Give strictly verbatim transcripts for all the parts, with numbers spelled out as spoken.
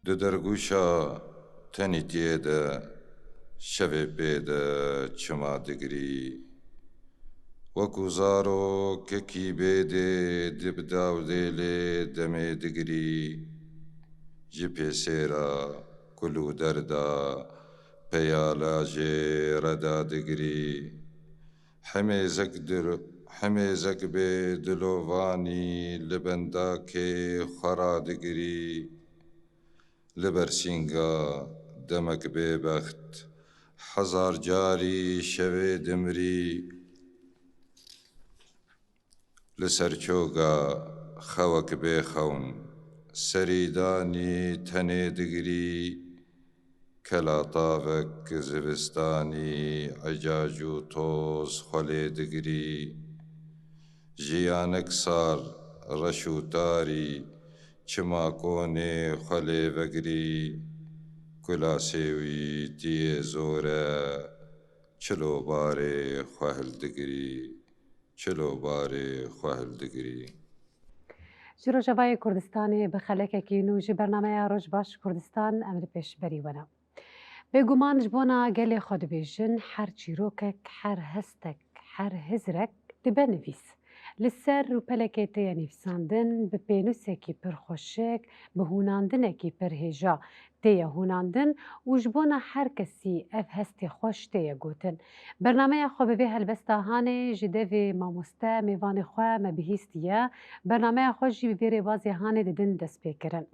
Di dergûşa tenîtiyê de şevê pê de çima digirî. Wekû zarokekî bêdê di bi dawdêlê demê digirî. Ji pêsêra kul û derda peyala jê reda digirî. Hemêzek dil-, hemêzek bê dilovanî li bendakê xwe radigirî. Li ber sînga demek bêbext hezar carî şevê dimirî. Li ser çoga xewek bêxewn serî danî tenê digirî. Kela tavek zivistanî ecac û toz xwe lê digirî. Jiyanek sar, reş û tarî, çima konê xwe lê vegirî. Kula sêwîtiyê zor e, çilo barê xwe hildigirî, çilo barê xwe hildigirî. Ji Rojavayê Kurdistanê bi xelekekî nû ji bernameya Roj Baş Kurdistan em li pêşberî we ne. Bêguman ji bona gelê xwe dibêjin, her çîrokek, her hestek, her hizrek dibe nivîs. Li ser rûpelekê tê ye nivîsandin, bi pênûsekî pir xweşik, bi hûnandinekî pir hêja tê ye hûnandin û ji bona her kesî ev hestê xweş tê ye gotin. Bernameya xwe bi vê helbesta hanê ji devê mamoste mêvanê xwe me bihîstiye. Bernameya xwe jî bi vê rêbazê hanê didin destpêkirin.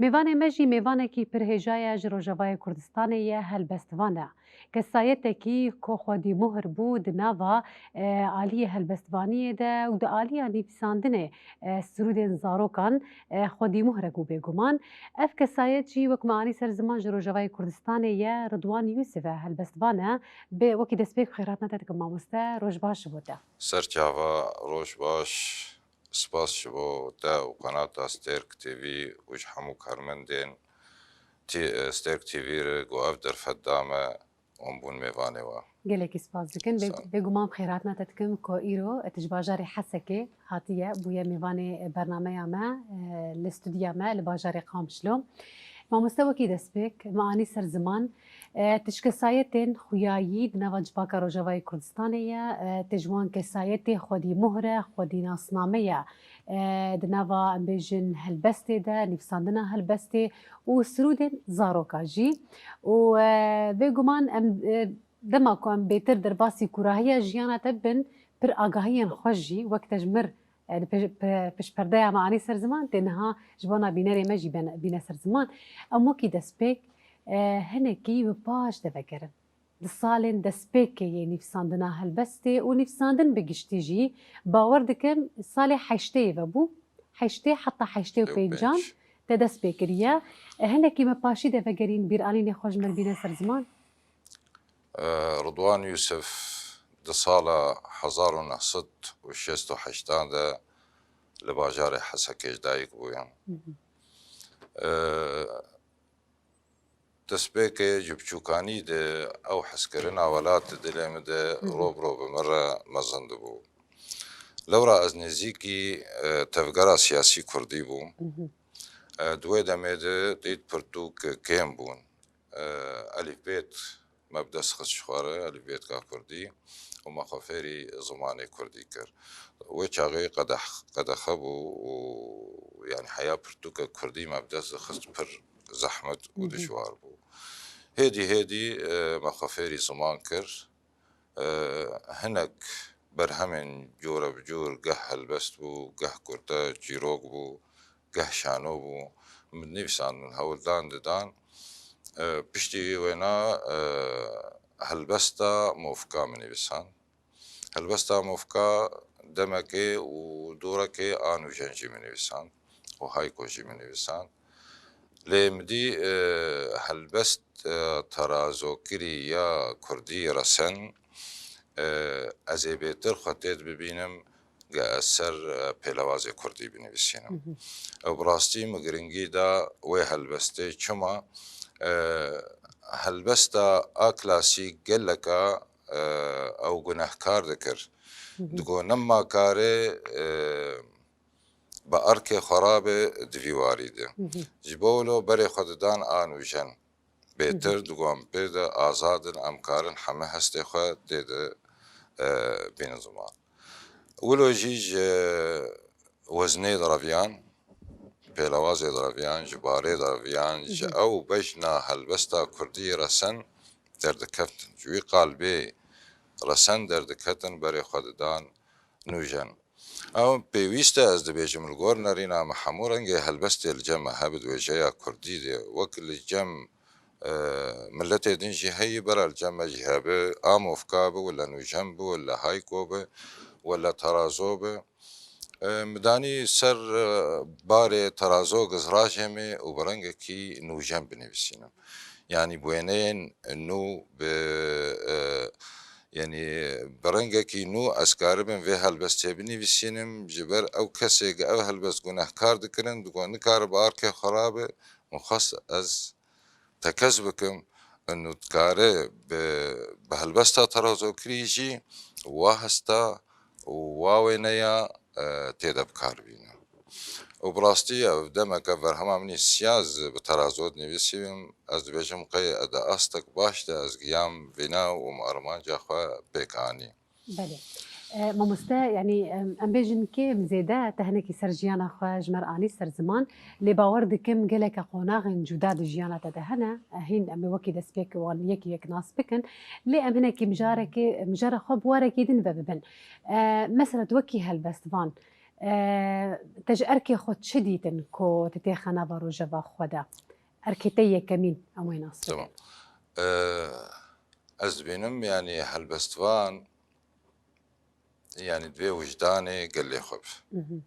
Mêvanê me jî mêvanekî pir hêja ye, ji Rojavayê Kurdistanê ye, helbestvan e. Kesayetekî ku xwedîmuhr bû di nava, e, aliyê helbestvaniyê de û di aliya nivîsandinê, e, sirûdên zarokan, e, xwedîmuhrek bû bêguman. Ev kesayet jî wek me anî ser ziman ji Rojavayê Kurdistanê ye, Ridwan Yûsif e, helbestvan e. Bê wekî destpêk xêrhatina te dikim mamoste, roj baş ji bo te. Serçava, roj baş. Spas ji bo te û qenata Stêrk T V û ji hemû karmendên T-, Stêrk T V re ku ev derfet da me û em bûn mêvanê we. Gelekî spas dikin. Bê-, Sağ ol. Bêguman xêrhatina te dikim ku îro tu ji bajarê Hesekê hatiye, bûye mêvanê bernameya me, e, li studya me li bajarê Qamişlo. Mamoste, wekî destpêk, me anî ser ziman, e, tu ji kesayetên xuyayî di nava civaka Rojavayê Kurdistanê ye, e, tu ji wan kesayetê xwedîmuhr e, xwedînasname ye, e, di nava, em bêjin, helbestê de, nivîsandina helbestê û sirûdên zaroka jî. Û, e, bêguman em, e, dema ku em bêtir derbasî kûrahiya jiyana te bibin, pir agahiyên xweş jî, wek te ji mir e, di pij-, pi-, pişperdeya me anî ser ziman, tê niha ji bona bînerê me jî bene-, bîne ser ziman. Em wekî destpêk, e, hinekî bi paş de vegerin. Di salên destpêkê yê nivîsandina helbestê û nivîsandin bi giştî jî, bawer dikim salê heştê yê vebû, heştê heta heştê û pêncan te dest pê kiriye. E, hinekî me paşî de vegerîn, bîranînê xwe ji me re bîne ser ziman. E, Ridwan Yûsif di sala hezar û neh sed û şêst û heştan de li bajarê Hesekê ji dayik bûye. Hı hı. E, destpêkê ji biçûkanî de ew hezkirina welat di dilê min de Hı hı. ro bi ro bi min re mezin dibû. Lewra ez nêzîkî, e, tevgera siyasî kurdî bûm. Hı hı. E, di wê demê de tît pirtûk kêm bûn. E, elîfbêt me bi dest xist ji xwe re, elîfbêtka kurdî û me xwe fêrî zimanê kurdî kir. Wê çaxê qedeh-, qedexe bû û, yanî, heya pirtûke kurdî me bi dest dixist pir zehmet û Hı hı. dijwar bû. Hêdî hêdî, e, me xwe fêrî ziman kir. E, hinek berhemên cure bi cûr, geh helbest bû, geh kurte çîrok bû, geh şano bû, min dinivîsandin, hewldan didan. E, piştî wêna, e, helbesta Mofka min nivîsand. Helbesta Mofka demekê û dorekê a nûjen jî min nivîsand û hayko jî min nivîsand. Lê min dî, e, helbest, e, terazokirî ya kurdî resen, e, ez ê bêtir xwe tê dibibînim, ge ez ser, e, pêlewazê kurdî binivîsînim. Hı hı. Ew bi rastî min giringî da wê helbestê. Çima? E, helbesta a klasîk geleka, e, ew gunehkar dikir. Hı hı. Digot, nema karê, e, bi erkê xwe rabe di vî warî de. Ji bo wilo berê xwe didan a nûjen. Bêtir digon pê de azad in, em karin heme hestê xwe tê de, e, bînin ziman. Wilo jî ji weznê de reviyan, pêlawazê de reviyan, ji barê de reviyan, ji ew bejna helbesta kurdî resen derdikeftin. Ji wî qalbê resen derdiketin, berê xwe didan nûjen. Ew pêwîst e, ez dibêjim, li gor nerîna me hemû rengê helbestê li cem me hebe di wêjeya kurdî de, wek li cem, e, miletê din jî heye, bera li cem me jî hebe, a movka be, wela nûjen be, wela hayko be, wela terazo be. E, min danî ser, e, barê terazo gizrajê me û bi rengekî nûjen binivîsînim. Yanî bi wêneyên nû, bi, e, yanî bi rengekî nû ez karibim vê helbestê binivîsînim, ji ber ew kesê ku ev helbest gunehkar dikirin, digo nikare bi arkê xwe rabe, min xwest ez tekez bikim, û dikare bi, bi helbesta terazokirî jî wa hesta û wa wêneya, e, tê de bi kar bîne. Û bi rastî ev demeke berhema min î siya ez bi terazo dinivîsîbim, ez dibêjim qey di astek baş de ez giyam vîna û min armanca xwe pêk anî. Belê. E, mamoste, yanî, em, em bêjin kêm zêde te hinekî ser jiyana xwe ji me re anî ser ziman, lê bawer dikim geleke qonaxên cuda di jiyana te de hene. E, hîn em ê wekî destpêk wan yek yek nas bikin. Lê em hinekî mijarekê, mijara xwe bi warekî din ve bibin. E, mesela tu wekî helbestvan, e, te ji erkê xwe çi dîtin ku tu têxe nava rojeva xwe de? Erkê te yekemîn em wê nas bikin. Tamam. E, ez dibînim, yanî helbestvan, yanî divê wijdanê gelê xwe be. Mhm.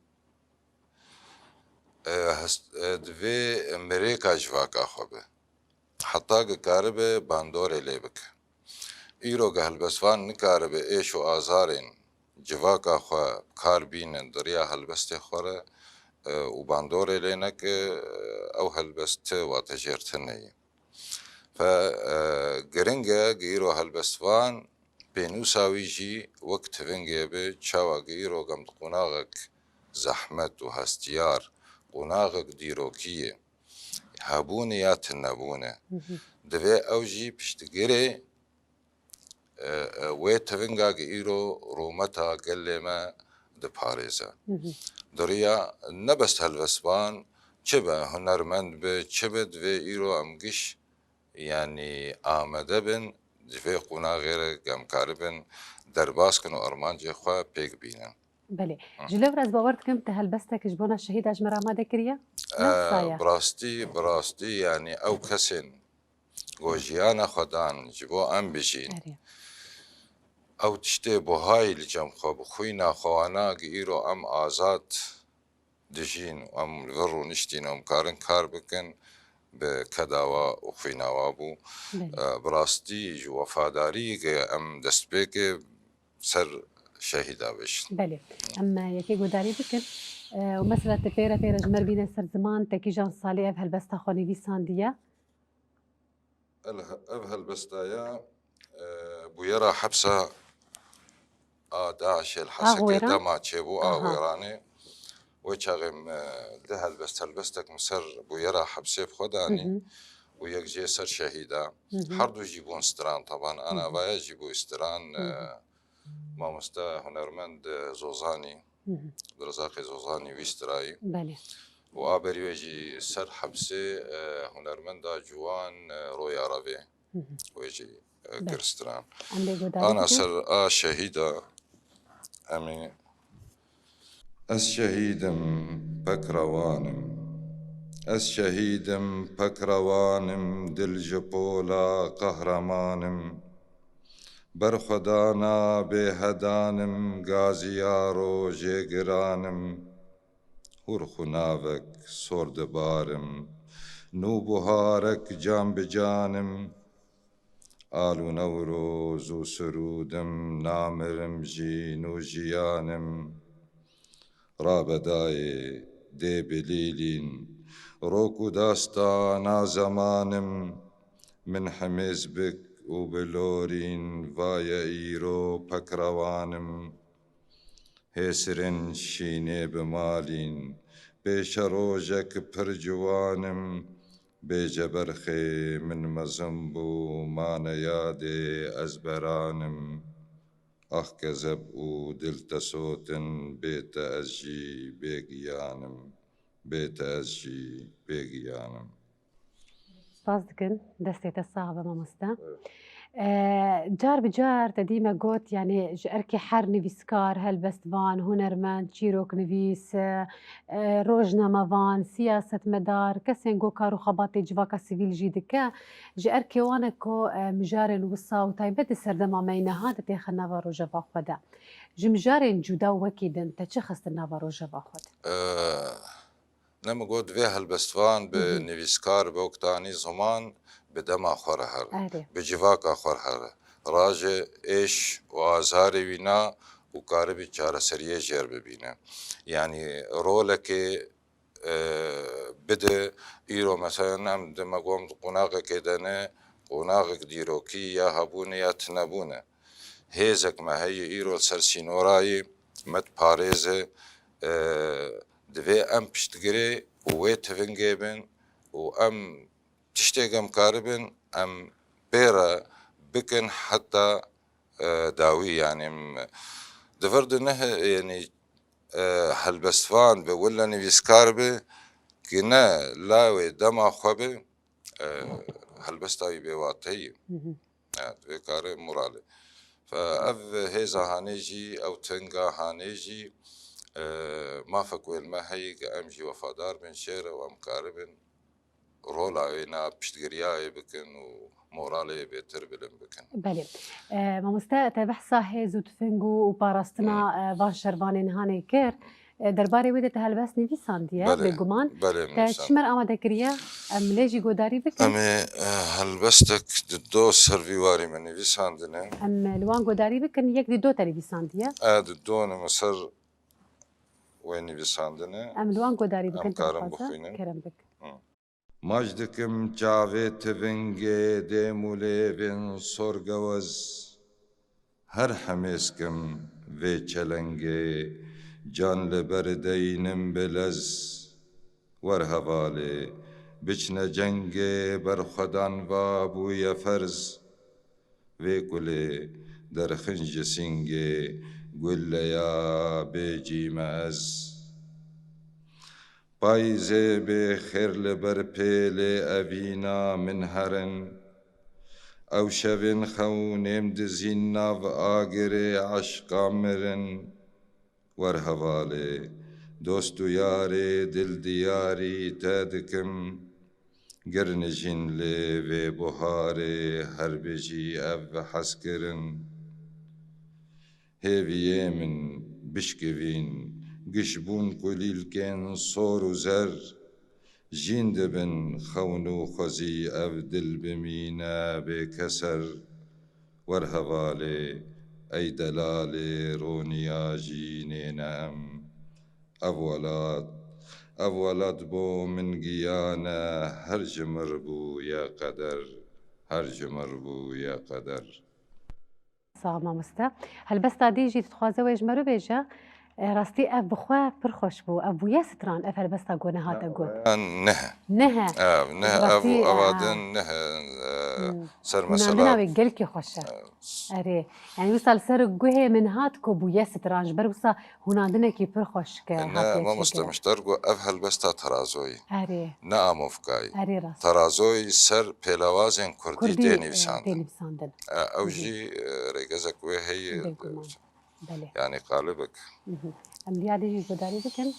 E, hest-, e, divê mirêka civaka xwe be. Heta ku karibe bandorê lê bike. Îro ku helbestvan nikaribe êş û azarên civaka xwe bi kar bîne di riya helbestê xwe re, e, û bandorê lê neke, e, ew helbest ti watejêr tune ye. Fe, e, giring e ku îro helbestvan pênûsa wî jî wek tivingê be, çawa ku îro gem di qonaxek zehmet û hestiyar, qonaxek dîrokî ye. Hebûne ya tunebûne. Hı hı. Divê ew jî piştgirê, e, e, wê tivinga ku îro rûmeta gelê me diparêze. Hı hı. Di riya ne bes helbestvan, çi be, hunermend be, çi be, divê îro em giş, yanî amade bin, ji vê qonaxê re em karibin derbas kin û armancê xwe pêk bînin. Belê. Hı. Ji lewra ez bawer dikim te helbestek ji bona şehîda ji me re amade kiriye? E, Nasaya? Bi rastî, bi rastî, yanî ew kesên ku jiyana xwe dan ji bo em bijîn. Erê. Ew tiştê buhayî li cem xwe bi xwîna xwe wana ku îro em azad dijîn û em li vir rûniştîn û em karin kar bikin, bi keda wa û xwîna wa bû. Belê. E, bi rastî ji wefadariyê ku em destpêkê ser şehîda bêjin. Belê. Em, e, yekê guhdarî bikin. E, û mesela tu pêre pêre ji me re bîne ser ziman, te kîjan salê ev helbesta xwe nivîsandiye? El-, ev helbesta ya, e, bûyera hepsa a DAIŞê li A Hesekê Xwêran? dema çêbû, a Aha. Wêranê. Wê çaxê min, e, du helbest, helbestek min ser bûyera hepsê bi xwe danî Hı hı. û yek jê ser şehîda. Hı hı. Her du jî bûn stran, teban, a Hı hı. navaya jî bû stran, Hı hı. e, mamoste hunermend, e, Zozanî, Hı hı. Abdurezaqê Zozanî wî strayî. Belê. Û a berî wê jî ser hepsê, e, hunermenda ciwan, e, Roya Revê. Hı hı. Wê jî, e, Belê. kir stran. Em lê guhdarî Ana bikin. ser a şehîda em ê Ez şehîd im, pek rewan im. Ez şehîd im, pek rewan im, dil ji pola qehreman im. Berxwedana bêhedan im, gaziyaro jêgiran im. Hûr xunavek sor dibar im, nû buharek can bi can im. Al û newroz û sirûd im, namirim jî nû jiyan im. Rabedayê dê bilîlîn, rok û dastana zeman im. Min himêz bik û bilorîn, vaye îro pek rewan im. Hêsirên şînê bi malîn, Pêşerojek pir ciwan im, bêje berxê min mezin bû, mane yadê ez beran im. Ax kezeb û dil te sotin, bê te ez jî bêgiyan im, bê te ez jî bêgiyan im. Spas dikin, destê te sax be mamoste. Evet. E, car bi car te dî me got, yani ji erkê her nivîskar, helbestvan, hunermend, çîroknivîs, e, e, rojnamevan, siyasetmedar, kesên ku kar û xebatê civaka sivîl jî dike, ji erkê wan e ku, e, mijarên wisa û taybet di serdema me yê niha de têxin nava rojeva xwe de. Ji mijarên cuda û wekî din te çi xistin nava rojeva xwe de? E, Ne min got, vê helbestvan bi Hı hı. nivîskar bi wek tanî ziman bi dema xwe re here, Erê. bi civaka xwe re here. Raje êş û azarê wîna û karibî çareseriyê jêr bibîne. Yanî rolekê, e, bide, îro mesela em di me got qonaxekê de ne, qonaxek dîrokî ya hebûne ya tinebûne. Hêzek me heye îro li ser sînorayê me diparêze, e, divê em piştgirê û wê tivingê bin û em tiştê em karibin, em pê re bikin heta, e, dawî, yanî, em, di vir de ne, yanî, e, helbestvan be, wille nivîskar be, ki ne lawê dema xwe be, e, helbesta wî bêwate ye. Hı hı. E, divê kare moralê. Fe ev hêza hanê jî, ew tinga hanê jî, e, mafek wê li me heye ki em jî wefadar bin şêre û em karibin rola wê na piştgiriyayê bikin û moralê bêtir bilind bikin. Belê. E, mamoste, te behsa hêz û tifing û, û parastina, Hmm. e, van şervanên hanê kir. E, derbarê wê de te helbest nivîsandiye, Belê, bêguman. belê, Te nivîsand. çimer amade kiriye? Em lê jî godarî bikin. Em ê, e, helbestek di do ser vî warî me nivîsandine. Em li wan godarî bikin, yek di do te nivîsandiye. E, di do ne me ser wê nivîsandine. Em li wan godarî Em bikin, te karin dixwazim. bixwînin. Kerem bik. Hı. Maç dikim çavê tivingê, dêm û lêvên sorgewez. Her hemêz kim vê çelengê, can li ber deynim bi lez. Wer hevalê, biçne cengê, berxwedan va bûye ferz. Vê kulê derxin ji sîngê, guleya bêcî me ez. Payîzê bê xêr li ber pêlê evîna min herin. Ew şevên xewnêm dizîn nav agirê eşqa mirin. Wer hevalê, dost û yarê dil diyarî te dikim. Girnijîn lê vê buharê her bijî ev hezkirin. Hêviyê min bişkivîn, giş bûn kulîlkên sor û zer, jîn dibin xewn û xwezî ev dil bimîne bêkeser. Wer hevalê, ey delalê roniya jînê ne em. Ev welat, ev welat bo min giyan e, her ji mir bûye qeder, her ji mir bûye qeder. Sax mamoste. Helbesta dî jî dixwaze wê ji me re bêje. E, rastî ev bi xwe pir xweş bû. Ev bûye stran, ev helbesta ku niha te got. Nehe. Nehe. Ev, nehe, ev, Rastî, ev a, din nehe, e, Hmm. ser Hunandina mesela. wê gelkî xweş e. E, Erê. Yani wisa li ser guhê min hat ku bûye stran. Ji ber wisa hunandinekî pir xweş ke Ne, hatiye mamoste çêkirin. Mişter got, ev helbesta terazoyî. Erê. Ne amofkayî. Erê rast. Terazoyî ser pêlawazên kurdî Kurdî, tê e, nivîsandin. tê nivîsandin. E, ew Hı hı. jî, e, rêgezek wê heye. Bêguman. Belê. Yani qalibek. Hı hı. Em diya dê jî guhdarî bikin.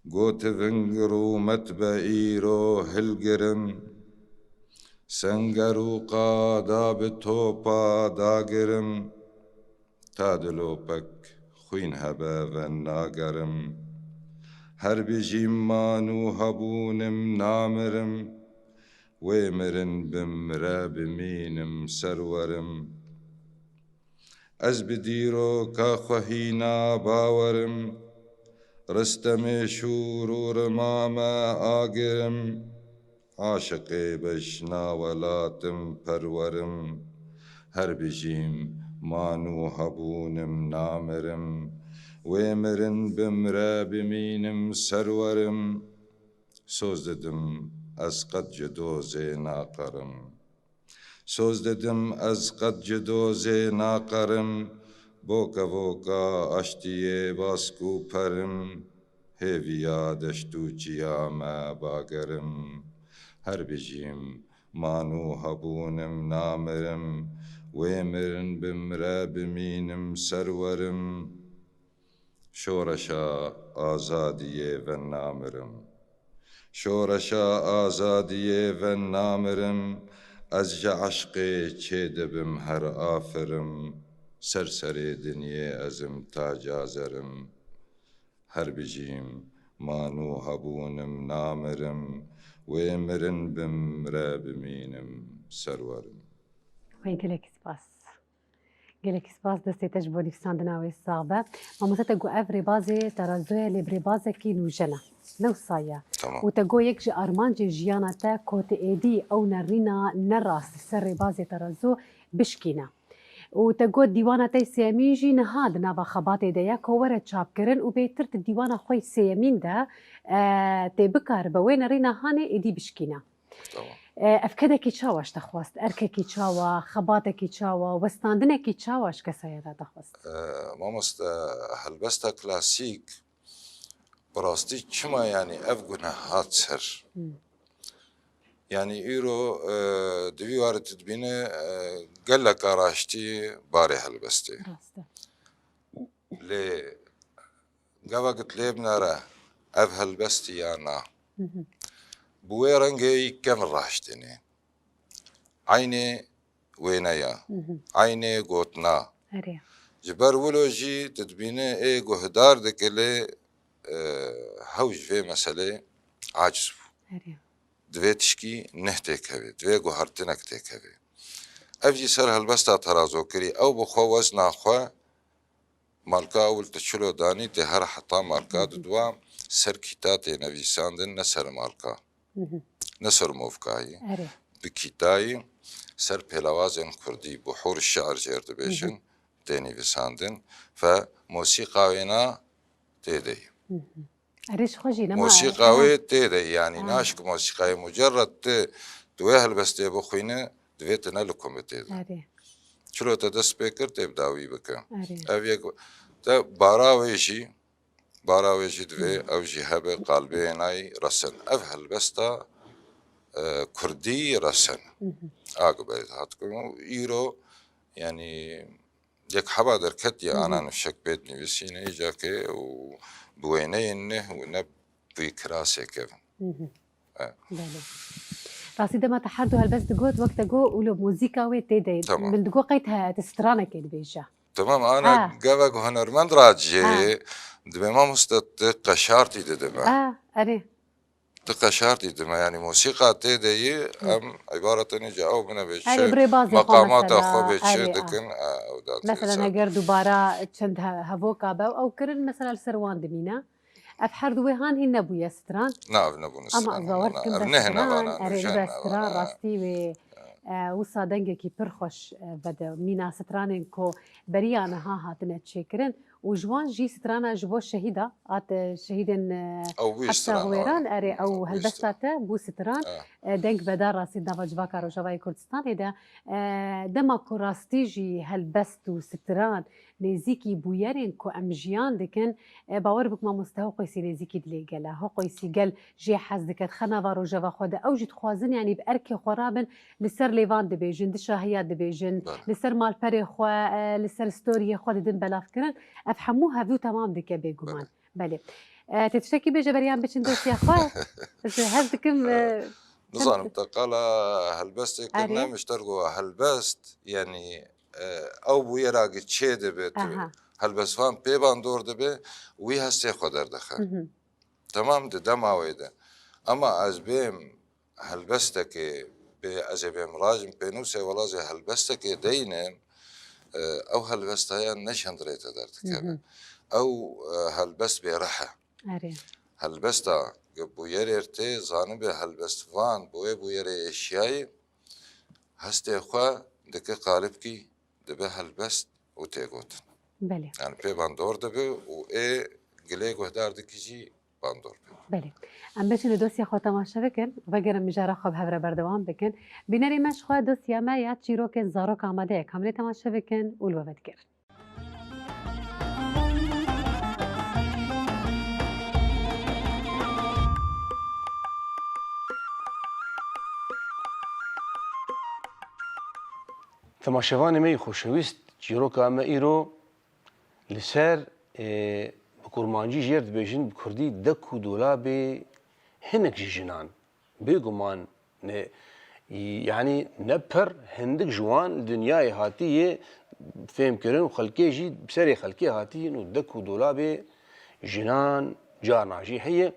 Gotiving rûmet be îro hilgirim. Senger û qada bi topa dagirim. Ta dilopek xwîn hebe venagerim. Her bijîm man û hebûnim namirim. Wê mirin bimre bimînim serwerim. Ez bi dîroka xwe hîna bawerim. Ristemê şûr û rima me agirim. Aşiqê beşna welatim perwerim. Her bijîm man û hebûnim namirim. Wê mirin bimre bimînim serwerim, soz didim ez qet ji dozê naqerim. Soz didim ez qet ji dozê naqerim, boke voka aştiyê bask û perim, hêviya deşt û çiya me bagerim. Her bijîm, man û hebûnim namirim, wê mirin bimre bimînim serwerim. Şoreşa azadiyê ve namirim. Şoreşa azadiyê ve namirim, ez ji eşqê çêdibim her afirim, ser serê dinyê ez im taca zerim. Her bijîm, man û hebûnim namirim, wê mirin bimre bimînim serwerim. Xwên gelekî spas. Gelekî spas, destê te ji bo nivîsandina wê sax be. Mamoste, te got ev rêbazê terazoya lê bi rêbazekî nûjen e. Ne wisa ye. Tamam. Û te got yek ji armancên jiyana te ku tu êdî ew nerîna ne rast li ser rêbazê terazo bişkîne. Û te got dîwana te yê sêyemîn jî niha di nava xebatê de ye ku were çapkirin û bêtir di dîwana xwe yê sêyemîn de, e, tê bikaribe wê nerîna hanê êdî bişkîne. Tamam. E, ev kedekî çawa ji te xwest? Erkekî çawa? Xebatekî çawa? Westandinekî çawa ji kesaya te xwest? E, mamoste, helbesta klasîk, bi rastî çima, yanî, ev gune hat ser? Hmm. Yanî, îro, e, di vî warê tu dibîne, e, gelek araştî barê helbestê. Rast e. Lê gava ku tu lê binere, ev helbestî ya na. Hı hı. Bi wê rengê yî kevin raştêne. Eynê wêneya, Hı hı. eynê gotina. Erê. Ji ber wilo jî tu dibîne ê guhdar dike lê, e, hew ji vê meselê aciz bû. Erê. Divê tişkî neh têkeve, divê guhertinek têkeve. Ev jî ser helbesta terazokirî, ew bi xwe wezna xwe malka ewil tu çilo danî, tê her heta malka Hı hı. didwa ser kîta tê nevîsandin, ne ser malka. Hı hı. Ne ser movkayî. Erê. Bi kîtayî ser pêlawazên kurdî, buhûr şi'r jêr dibêjin, Hı hı. tê nivîsandin. Fe mosîqa wêna tê de ye. Hı hı. Erê, ji xwe jî nema Mosîqa Ha. wê tê de ye, yanî Ha. naşk mosîqayê mucerred tu, tu wê helbestê bixwîne, divê tu ne li ku be tê de. Erê. Çilo te dest pê kir, tê bi dawî bike. Erê. Ev yek, te bara wê jî, bara wê jî divê, Hı. ew jî hebe, qalbê nayî resin. Ev helbesta, e, kurdî resin. Hı hı. A ku be hat ku îro, yanî, yek heba derketiye Hı hı. ana nifşek pê dinivîsîne, îca ke û bi wêneyên ne û ne bi kirasê kevin. Hı hı. E. Belê. Rastî dema te her du helbest digot, wek te got, wilo muzîka wê tê de ye. Tamam. Min digot qey te, te stranekê dibêje. Tamam, ana Ha. gavek hunermend radijê Ha. dibê mamoste tu qeşartî didime. Ha, erê. Tu qeşartî dime, yanî mosîqa tê de ye, Hı. em îbaretenê ji ew binevê Erê, çi bi rêbazê xwe meqamata mesela, xwe bê çi erê, a. dikin, e, ew da tê Mesela ser. heger dubara çend he-, hevoka be ew kirin, mesela li ser wan dimîne. Ev her du wê han hîn nebûye stran. Na, ev nebûne Ama stran, ez bawer na, dikim ev be nehêne stran, vana, erê, nûjen bibe ev stran, vana. rastî wê, e, wisa dengekî pir xweş, e, vede. Mîna stranên ku beriya niha hatine çêkirin û ji wan jî strana ji bo şehîda, hat, e, şehîdên, e, Ew wî Hepsa stran, Huwêran, ha. erê, ew Ew wî helbesta stran. te bû stran. Ha. E, deng beda rastî nava civaka Rojavayê Kurdistanê de, e, dema ku rastî jî helbest û stran nêzîkî bûyerên ku em jiyan dikin, e, bawer bik mamoste, ho qeysî nêzîkî dilê gel e, ho qeysî gel jê hez dike, dixe nava rojeva xwe de. Ew jî dixwazin, yanî bi erkê xwe rabin, li ser lêvan dibêjin, di şahiya dibêjin, Belê. li ser malperê xwe, e, li ser storiyê xwe didin belavkirin. Ev hemû hevdû temam dike bêguman. Belê. Belê. E, tê tiştekî bêje beriyan biçin dosya xwe? Ez hez dikim, e, E, nizanim, çend te qala helbestê kir, Erê. ne, min ji te re got helbest, yanî, e, ew bûyera ki çê dibe, tu Aha. helbestvan pê bandor dibe, wî hestê xwe derdixe. Hı hı. Temam, di dema wê de. Ema ez bêm helbestekê bê, ez ê bêm rajim pênûsê, wela ez ê helbestekê deynim, e, ew helbesta ya ne ji hundirê te derdikeve. Hı hı. Ew, e, helbest bê rih e. Erê. Helbesta ku bûyerê tê zanibe helbestvan, bi wê bûyerê êşiyayî, hestê xwe dike qalibkî, dibe helbest û tê gotin. Belê. Yani pê bandor dibe û ê gilê guhdar dikî jî bandor be. Belê. Em biçin li dosya xwe temaşe bikin, vegerin mijara xwe bi hev re berdewam bikin. Bînerê me ji xwe dosya me ya çîrokên zarok amade ye. Kamilê temaşe bikin û li we vedigerin. Temaşevanê me yê xoşewîst, çîroka me îro li ser, e, bi kurmancî jêr dibêjin, bi kurdî dek û dolabê hinek ji jinan. Bêguman ne, yanî ne pir, hindik ji wan li dinyayê hatî yê fêhmkirin û xelkê jî bi serê xelkê hatî yin û dek û dolabê jinan carna jî heye.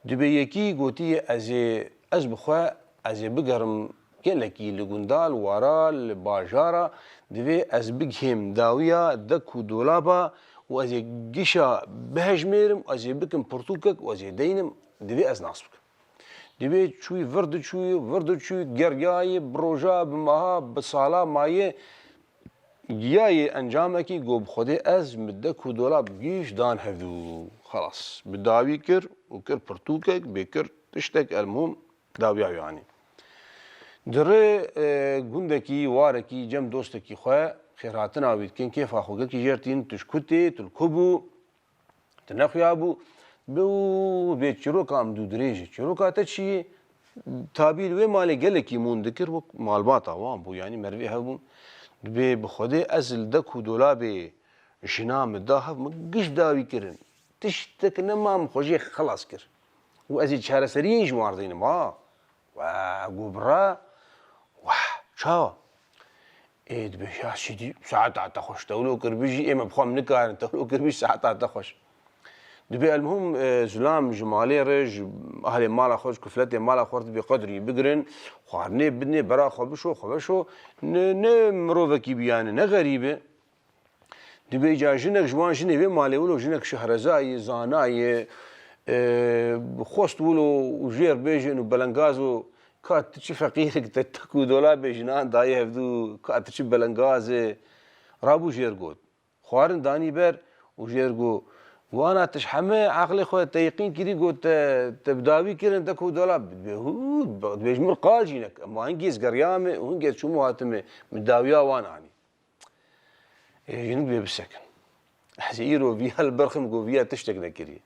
Dibê yekî gotiye, ez ê, ez bi xwe, ez ê bigerim gelekî li gunda, li wara, li bajara, divê ez bigihêm dawiya dek û dolaba û ez ê gişa bihejmêrim, ez ê bikim pirtûkek û ez ê deynim, divê ez nas bikim. Divê çûyî vir diçûyî, vir diçûyî, geriyayê, bi roja, bi meha, bi sala mayê, giyayê encamekî, got, bi Xwedê ez mi dek û dolab giş dan hevdû. Xelas. Bi dawî kir û kir pirtûkek, bê kir tiştek, elmuhim dawiya yanî. Di rê, e, gundekî, warekî, cem dostekî xwe xêrhatina wî dikin, kêfa xwe gelkî jêr tîn, tu ji ku tê, tu li ku bû? Tu nexuyabû, bi û bê çîroka em dû dirêj e. Çîroka te çi ye? Tabî li wê malê gelekî mûn dikir, wek malbata wan bû, yanî merivê hev bûn. Dibê bi Xwedê ez li dek û dolabê jina min da hev, min giş dawî kirin. Tiştek nema min xwe jê xelas kir. Û ez ê çareseriyê ji wan re dînim, ha. We got bira, weh, çawa? Ê, dibêje, ya Sîdî, saeta te xweş, tewlo kir bijî, ê me bi xwe em nikarin, tewlo kir bijî, saeta te xweş. Dibê elmuhim, e, zilam ji malê re, ji ahlê mala xwe, ji kufletê mala xwe re dibê qedrî bigirin, xwarinê bidinê, bera xwe bişo, xwe veşo, ne, ne mirovekî bî yani, ne xerîb e. Dibê ca jinek ji wan jinê vê malê wilo jinek şehreza ye, zana ye, e, xwest wilo û jêr bêjin û belengaz û ka tu çi feqîrek te tek û dolabê jinan dayê hevdû, ka tu çi belengaz e. Rabû jêr got. Xwarin danî ber û jêr got, wana tu ji heme aqlê xwe te yeqîn kirî got te, te bi dawî kirin tek û dolab. Dibê hû, dibê ji min qal jînek. Ema hingî ez geriyame û hingê ez çûmo hatime, min dawiya wan anî. Ê, jinik bê bisekin. Ez ê îro viya li ber xim, got viya tiştek nekiriye.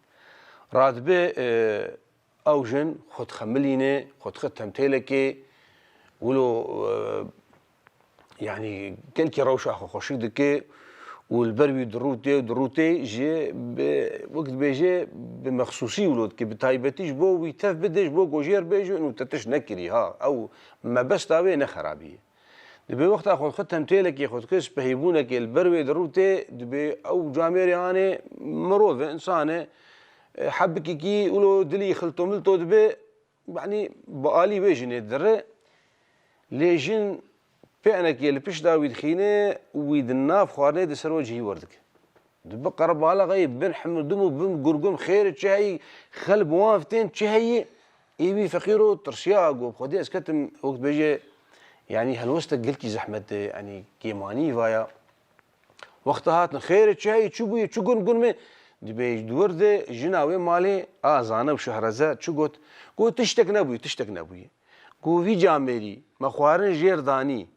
Radibe, e, ew jin xwe dixemilîne, xwe dixe temtêlekê, wilo, e, yanî gelkî rewşa xwe xweşik dike û li ber wî dirûtê û dirûtê ji bi, wek dibêje, bi mexsûsî wilo dike, bi taybetî ji bo wî tev bide, ji bo ku jêr bêje û te tişt nekirî, ha, ew mebesta wê ne xerabî ye. Dibê wexta xwe dixwe temtêlekê xwe dike, spehîbûnekê li ber wê dirûtê, dibê ew camêrê anê mirov e, insan e, e, hebikekî wilo dilî xilto milto dibe, yanî bi alî wê jinê dire. Lê jin pênekê li pişta wî dixîne û wî di nav xwarinê di ser we cihî werdike. Dibe qerebalaxeyê bin himildim û bin gurgum, xêr çi heyî, xel bi wan fitên çi heyî, ê wî feqîro tirsiya, got, Xwedê ez ketim, wek dibêje, yanî helwestek gelkî zehmet e, yanî kêmanî vaya. Wexta hatin, xêr çi heyî, çi bûye, çi gun gun me? Dibê di wir de jina wê malê, a zane û şehreze çi got? Got, tiştek nebûye, tiştek nebûye. Got, vî camêrî me xwarin jêr danî.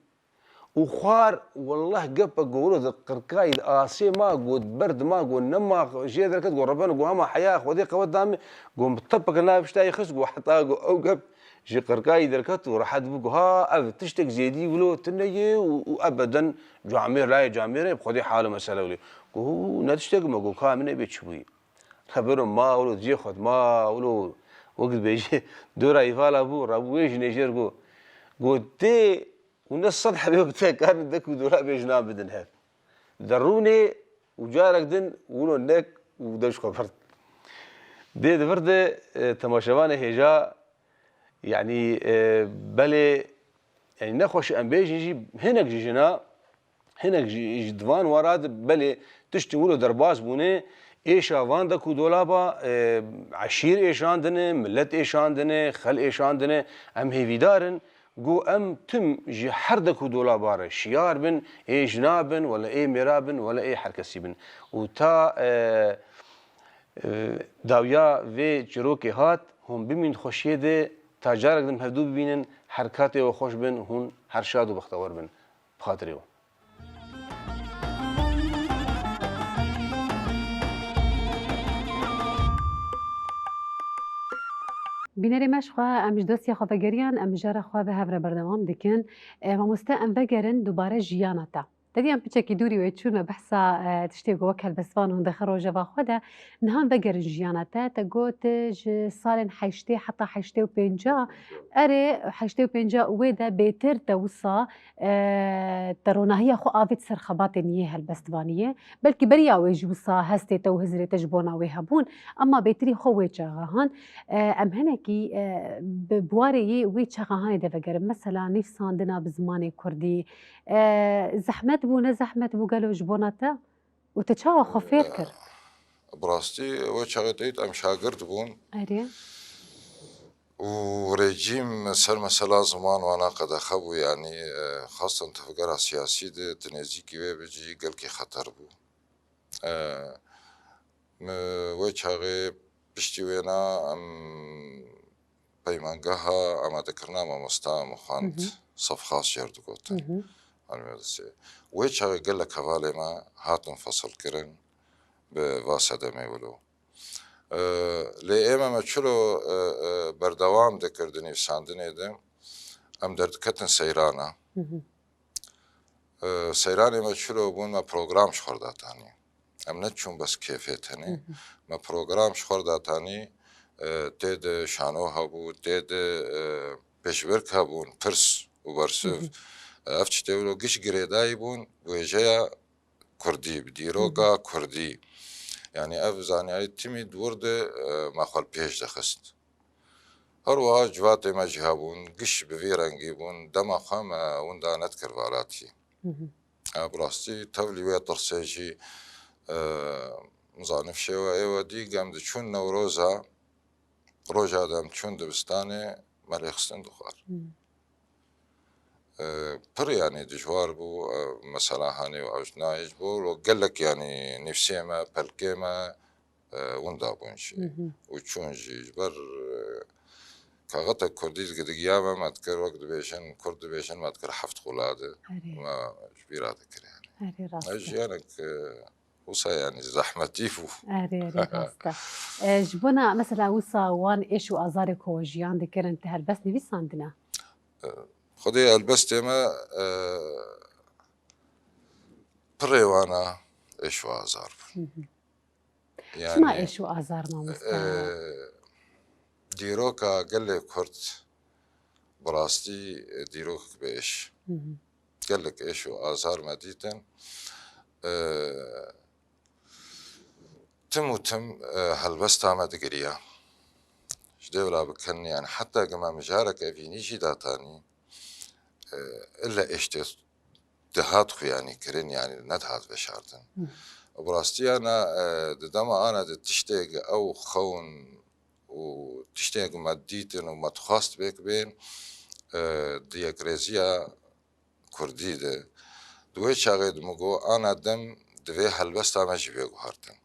Û xwar, wellah, gepe got, wilo di qirkayî, di asê ma, got, berd ma, got, nema jê derket, got, Rebeno, got, hema heya Xwedê qewet da min, got, min tepeke nav piştayî xist, got, heta, got, ew gep ji qirkayî derket û rehet bû, got, ha, ev tiştek zêdî wilo tune ye û, û ebeden camêr layê camêr e, bi Xwedê hal û mesele wilo. Got, ne tiştek me, got, ka min ê bê çi bûyî. Rebeno ma wilo cê xwe ma wilo, wek dibêje, dora îvala bû, rabû wê jinê jêr got, got, tê û ne sed hebê bi te karin dek û dolabê jinan bidin hev. Derûnê û carek din wilo nek û dev ji xwe bird. Dê di vir de, e, temaşevanê hêja, yanî, e, belê, yanî nexweş em bêjin jî hinek ji jina, hinek ji, ji di van wara de belê tiştên wilo derbas bûne, êşa van dek û dolaba, e, eşîr êşandine, milet êşandine, xel êşandine, em hêvîdar in. Got, em tim ji her dek û dola ba re şiyar bin, ê jina bin, wele ê mêra bin, wele ê her kesî bin. Û ta, e, e, dawiya vê çîrokê hat, hûn bimîn di xweşiyê de, ta carek din hevdû bibînin, her katê we xweş bin, hûn her şad û bextewar bin. Bi xatirê we. Bînerê me ji xwe, em ji dosyê xwe vegeriyan, em mijara xwe bi hev re berdewam dikin. E, mamoste, em vegerin dubare jiyana te. Te dî em piçekî dûrî wê çûn, me behsa, e, tiştê ku wek helbestvan hûn dixe rojeva xwe de, niha em vegerin jiyana te. Te got, e, ji salên heştê heta heştê û pênca, erê, heştê û pênca wê de bêtir te wisa, e, te ronahiya xwe avêt ser xebatên yê helbestvaniyê. Belkî beriya wê jî wisa hestê te û hizrê te ji bona wê hebûn, ema bêtirî xwe wê çaxahan. E, em hinekî, e, bi, bi warê yê wê çaxahanê de vegerin. Mesela nivîsandina bi zimanê kurdî, e, zehmet bû, ne zehmet bû gelo ji bona te? Û te çawa xwe fêr kir? Bi rastî wê çaxê te dît em şagirt bûn. Erê. Û rejîm ser mesela ziman wana qedexe bû, yanî, e, xastan tevgera siyasî de tu nêzîkî wê bijî gelkî xeter bû. E, me wê çaxê piştî wêna em peymangeha amadekirina mamosta min xwend, Hı hı. Sefxas jêr digotin. Hı hı. Almedisê. Wê çaxê gelek hevalê me hatin fesilkirin bi va sedemê wilo. E, lê ême me çilo, e, e, berdewam dikir di nivîsandinê de, em derdiketin seyrana. Hı hı. E, seyranê me çilo bûn, me program ji xwe re datanî. Em neçûn bes kêfê tenê. Hı hı. Me program ji xwe re datanî, e, tê de şano hebû, tê de, e, pêşbirk hebûn, pirs û bersiv. Hı hı. E, ev tiştê wilo giş girêdayî bûn, wêjeya kurdî, bi dîroka Hı hı. kurdî. Yanî ev zanyayî timî di wir de, e, me xwe li pêş dixist. Her wiha civatê me jî hebûn, giş bi vî rengî bûn, dema xwe me winda nedikir valatî. Hı hı. E, bi rastî tevlî wê tirsê jî, e, nizanim şêwe êwe dî, em diçûn Newroza, roja de em çûn dibistanê, me lê xistin dixwar. Hı. E, pir, yanî, dijwar bû, e, mesela hanê û ew ji nayê ji bo, gelek, yanî, nivîsê me, pelkê me, e, winda bûn jî. Hı hı. Û çûn jî, ji ber, e, kaxeta kurdî digiya me, me dikir, wek dibêjin, kurd dibêjin, me dikir heft xula de. Erê. Me ji bîra dikir, yanî. Erê, rast e. Ev jiyanek, e, wisa, yanî, zehmetî bû. Erê, erê, rast e. E, ji bona, mesela, wisa wan êş û azarê ku we jiyan dikirin, te helbest nivîsandine? E, Xwedê helbestê me, e, pirê wana êş û azar bûn. Hı hı. Çima Yani, êş û azar, mamoste? e, dîroka gelê Kurd bi rastî, e, dîrok bi êş. Hı hı. Gelek êş û azar me dîtin. E, tim û tim, e, helbesta me digiriya. Ji dêvla bikin, yani heta ki me mijarek evînî jî datanî, e, ille êş tê dihat xuyanî kirin, yani nedihat veşartin. Hı. Bi rastiya na, e, di dema ana de tiştê ki ew xewn û tiştê ki me dîtin û me dixwast pêk bên, e, di yekrêziya Kurdî de. Di wê çaxê de min got, ana dem divê helbesta me jî bê guhartin.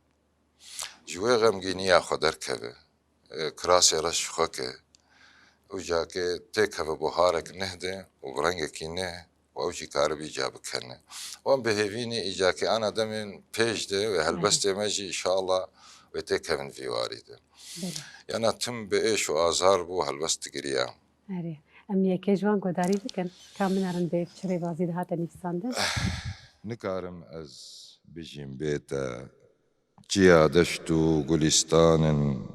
Ji wê xemgîniya xwe derkeve, e, kirasê reş xwe ke, û cakê têkeve buharek neh de û bi rengekî neh û ew jî karibî ca bikene. Wan bi hêvî ne, î cakê ana demên pêş de wê helbestê me jî, înşallah, wê têkevin vî warî de. Belê. Yana tim bi êş û azar bû, helbest digiriya. Erê. Em yekê ji wan guhdarî bikin. Ka min erin bê bi çi rêbazî dihate nivîsandin? Nikarim ez bijîm bê te. Çiya deşt û gulîstan in.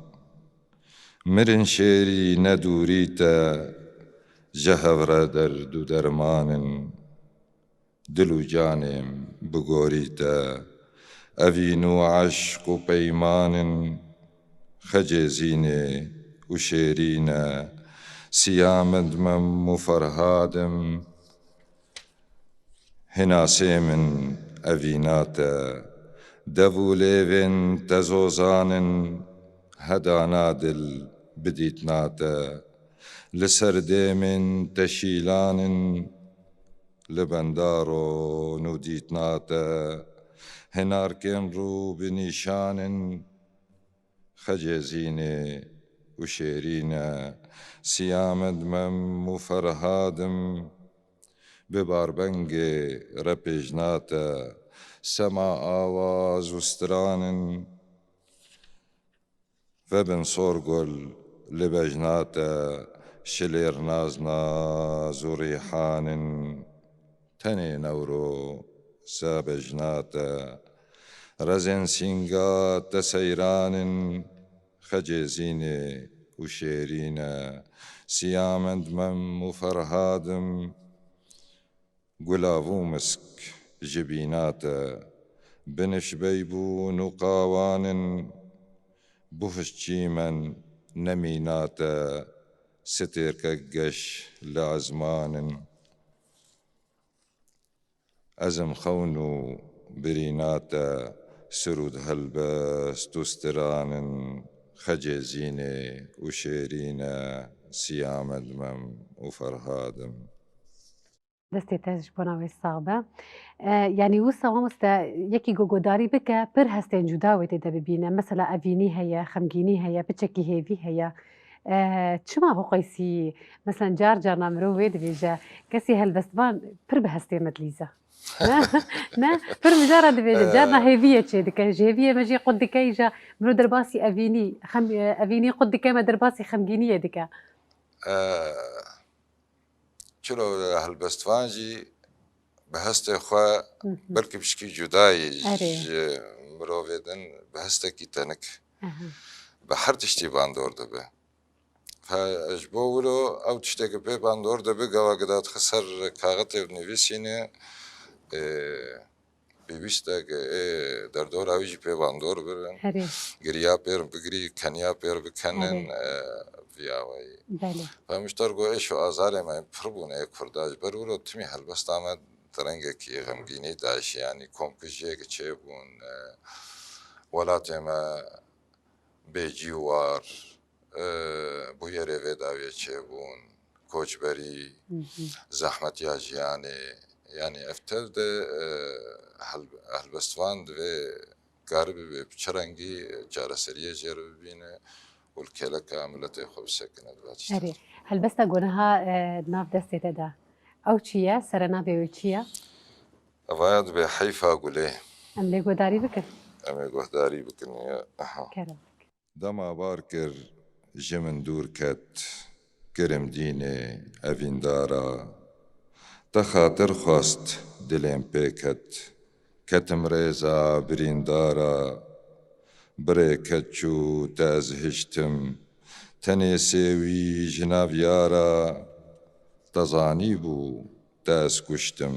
Mirin şêrî ne dûrî te, ji hev re derd û derman in. Dil û canê min bi gorî te, evîn û eşq û peyman in. Xecê Zînê û Şêrîn e, Siyamend Mem û Ferhad im. Hinasê min evîna te, dev û lêvên te zozan in. Hedana dil bidîtna te, Li ser dêmên te şîlan in, li bendaro nû dîtna te, hinarkên rû bi nîşan in, Xecê Zînê û Şêrîne, Sîyamed Mem û Ferhad im, bi barbengê repêjna te, sema awaz û stiran in, vebin Sorgul li bejna te, şilêr naz naz û rîhan in, tenê Newroza bejna te, rezên sînga te seyran in, Xecê Zînê û Şêrîne, Sîyamed Mem û Ferhad im, gulav û misk ji bîna te, binifş beybûn û qawan in, buhş çîmen ne mîna te, stêrkek geş li ezman in. Ez im xewn û birîna te, sirûd helbest û stiran in, Xecê Zînê û Şêrîne, Sîyamed Mem û Ferhad im. Destê te ji bona wê sax be. E, yanî wisa mamoste yekî ku guhdarî bike, pir hestên cuda wê tê de bibîne. Mesela evînî heye, xemgînî heye, piçekî hêvî heye. E, çima ho qeysî, mesela car carna mirov wê dibêje, kesî helbestvan pir bi hestê me dilîze. Ne? Ne? Pir mijara dibêje, carna hêviyê çê dike. Ji hêviyê me jî qut dike, îja mirov derbasî evînî, xem-, evînî qut dike, me derbasî xemgîniyê dike. E, Çilo helbestvan jî bi hestê xwe Hı hı. belkî pişkî cuda yî Erê. ji mirovê din bi hestekî tenik. Aha. Bi her tiştî bandor dibe. Fe, ji bo wilo ew tiştekî pê bandor dibe, gava gidat xwe ser kaxetê û nivîsîne, e, pêwîst e ku ê derdora wî jî pê bandor bibin. Herê. Giriya pêr bigirî, keniya pêr bikenin, Herê. e, vî awayî. Belê. Em ji te re got, êş û azarê me pir bûn ê Kurda. Ji ber wilo timî helbesta me di rengekî xemgînî de, yanî komkujiyek çêbûn, e, welatê me bêcîwar, e, bûyerê vê dawiyê çêbûn, koçberî, Hı hı. zehmetiya jiyanê, yanî ev tev de, e, hel-, helbestvan divê karibe bi çi rengî çareseriyê jê re bibîne û li kêleka miletê xwe bisekine di va tiştê. Erê, helbesta ku niha, e, di nav destê te de, ew çi ye? Serenavê wê çi ye? Evaya dibê Heyfa Gulê. Em lê guhdarî bikin. Em ê guhdarî bikin, ya. Aha. Kerem. Dema bar kir, ji min dûr ket, kirim dînê evîndara. Te xatir xwest, dilêm pê ket, ketim rêza birîndara. Birê ket çû, te ez hiştim, tenê sêwî ji nav yara. Te zanîbû, te ez kuştim,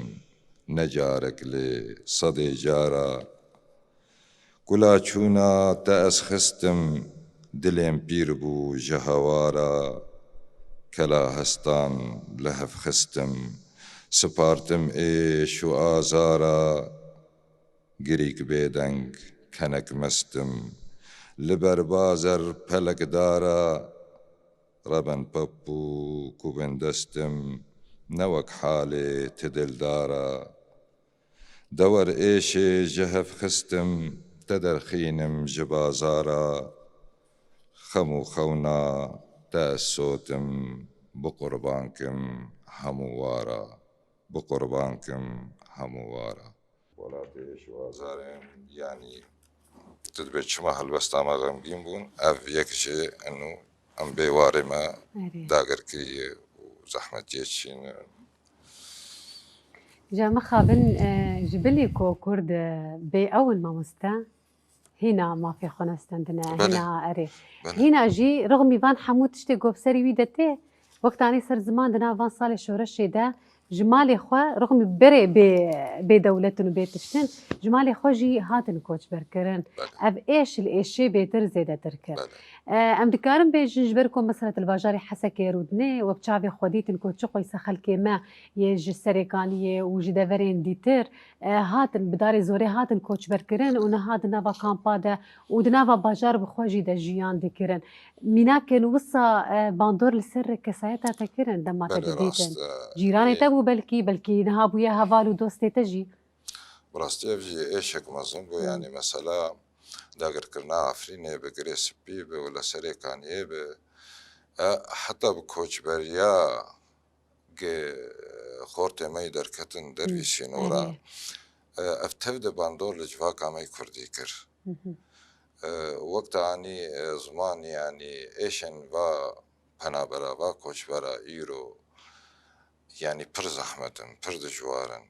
ne carek lê sedê cara. Kula çûna te ez xistim, dilêm pîr bû ji hewara. Kela hestan li hev xistim, sipartim êş û azara. Girîk bêdeng kenek mestim, li ber bazer pelek dara. Reben pep bû ku bindestim, ne wek halê ti dildara. Dewer êşê ji hev xistim, te derxînim ji bazara. Xem û xewna te ez sotim, bi qurban kim hemû wara, bi qurban kim hemû wara. Welatê êş û azarê, yanî tu dibê çima helbesta me xemgîn bûn, ev yek ji eno em bê warê me Erê. dagirkirî ye û zehmetiyê çîn e. Ca mixabin, e, ji bilî ku Kurd, e, bê ew in mamoste, hîna mafê xwe nestendine, Belê. hîna erê. Belê. Hîna jî rixmî van hemû tiştê ku bi serî wî de tê, wextanê ser ziman di nav van salê şoreşê de Ji malê xwe, rixmî berê bê, bê dewletin û bê tiştin, ji malê xwe jî hatin koçberkirin. Belê. Ev êş li êşê bêtir zêdetir kir. Belê. E, em dikarin bêjin ji ber ku mesela tu li bajarê Hesekê rûdinê we bi çavê xwe dîtin ku çi qoyse xelkê me yê ji Serêkaniyê û ji deverên dîtir, e, hatin bi darê zorê hatin koçberkirin û niha di nava kampa de û di nava bajar bi xwe jî de jiyan dikirin. Mînakên wisa, e, bandor li ser kesayeta te kirin dema te Belê, didîtin. rast, e, Cîranê ê- te bû belkî, belkî niha bûye heval û dostê te jî. Bi rastî ev jî êşek mezin bû, Hmm. yanî mesela dagirkirina Efrînê bi girê spî bi û li Serêkaniyê bi, e, heta bi koçberiya gi xortê me yî derketin dervî Hmm. sînora. Erê. E, ev tev de bandor li civaka me yî kurdî kir. Hı hı. E, wek te anî, e, ziman, yanî êşên va penabera, va koçbera îro, yanî pir zehmet in, pir dijwar in.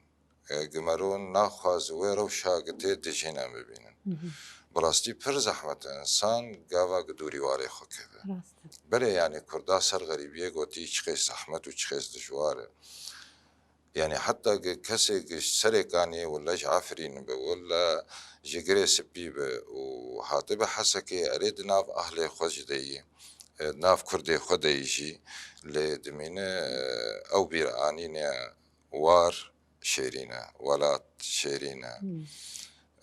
E, gi mero naxwaze wê rewşa gi tê dijîn em bibînin. Hı hı. Bi rastî pir zehmet e însan gava gi dûrî warê xwe keve. Rast e. Belê, yanî Kurda ser xerîbiyê gotî çiqês zehmet û çiqês dijwar e. Yanî heta gi kesê gi ji Serêkaniyê wele ji Efrîn bi, wele ji Girê Spî bi û hatibe Hesekê, erê di nav ahlê xwe jî de yî, e, nav kurdê xwe de yî jî lê dimîne, e, ew bîr anîne war şêrîn e, welat şêrîn e. Hmm.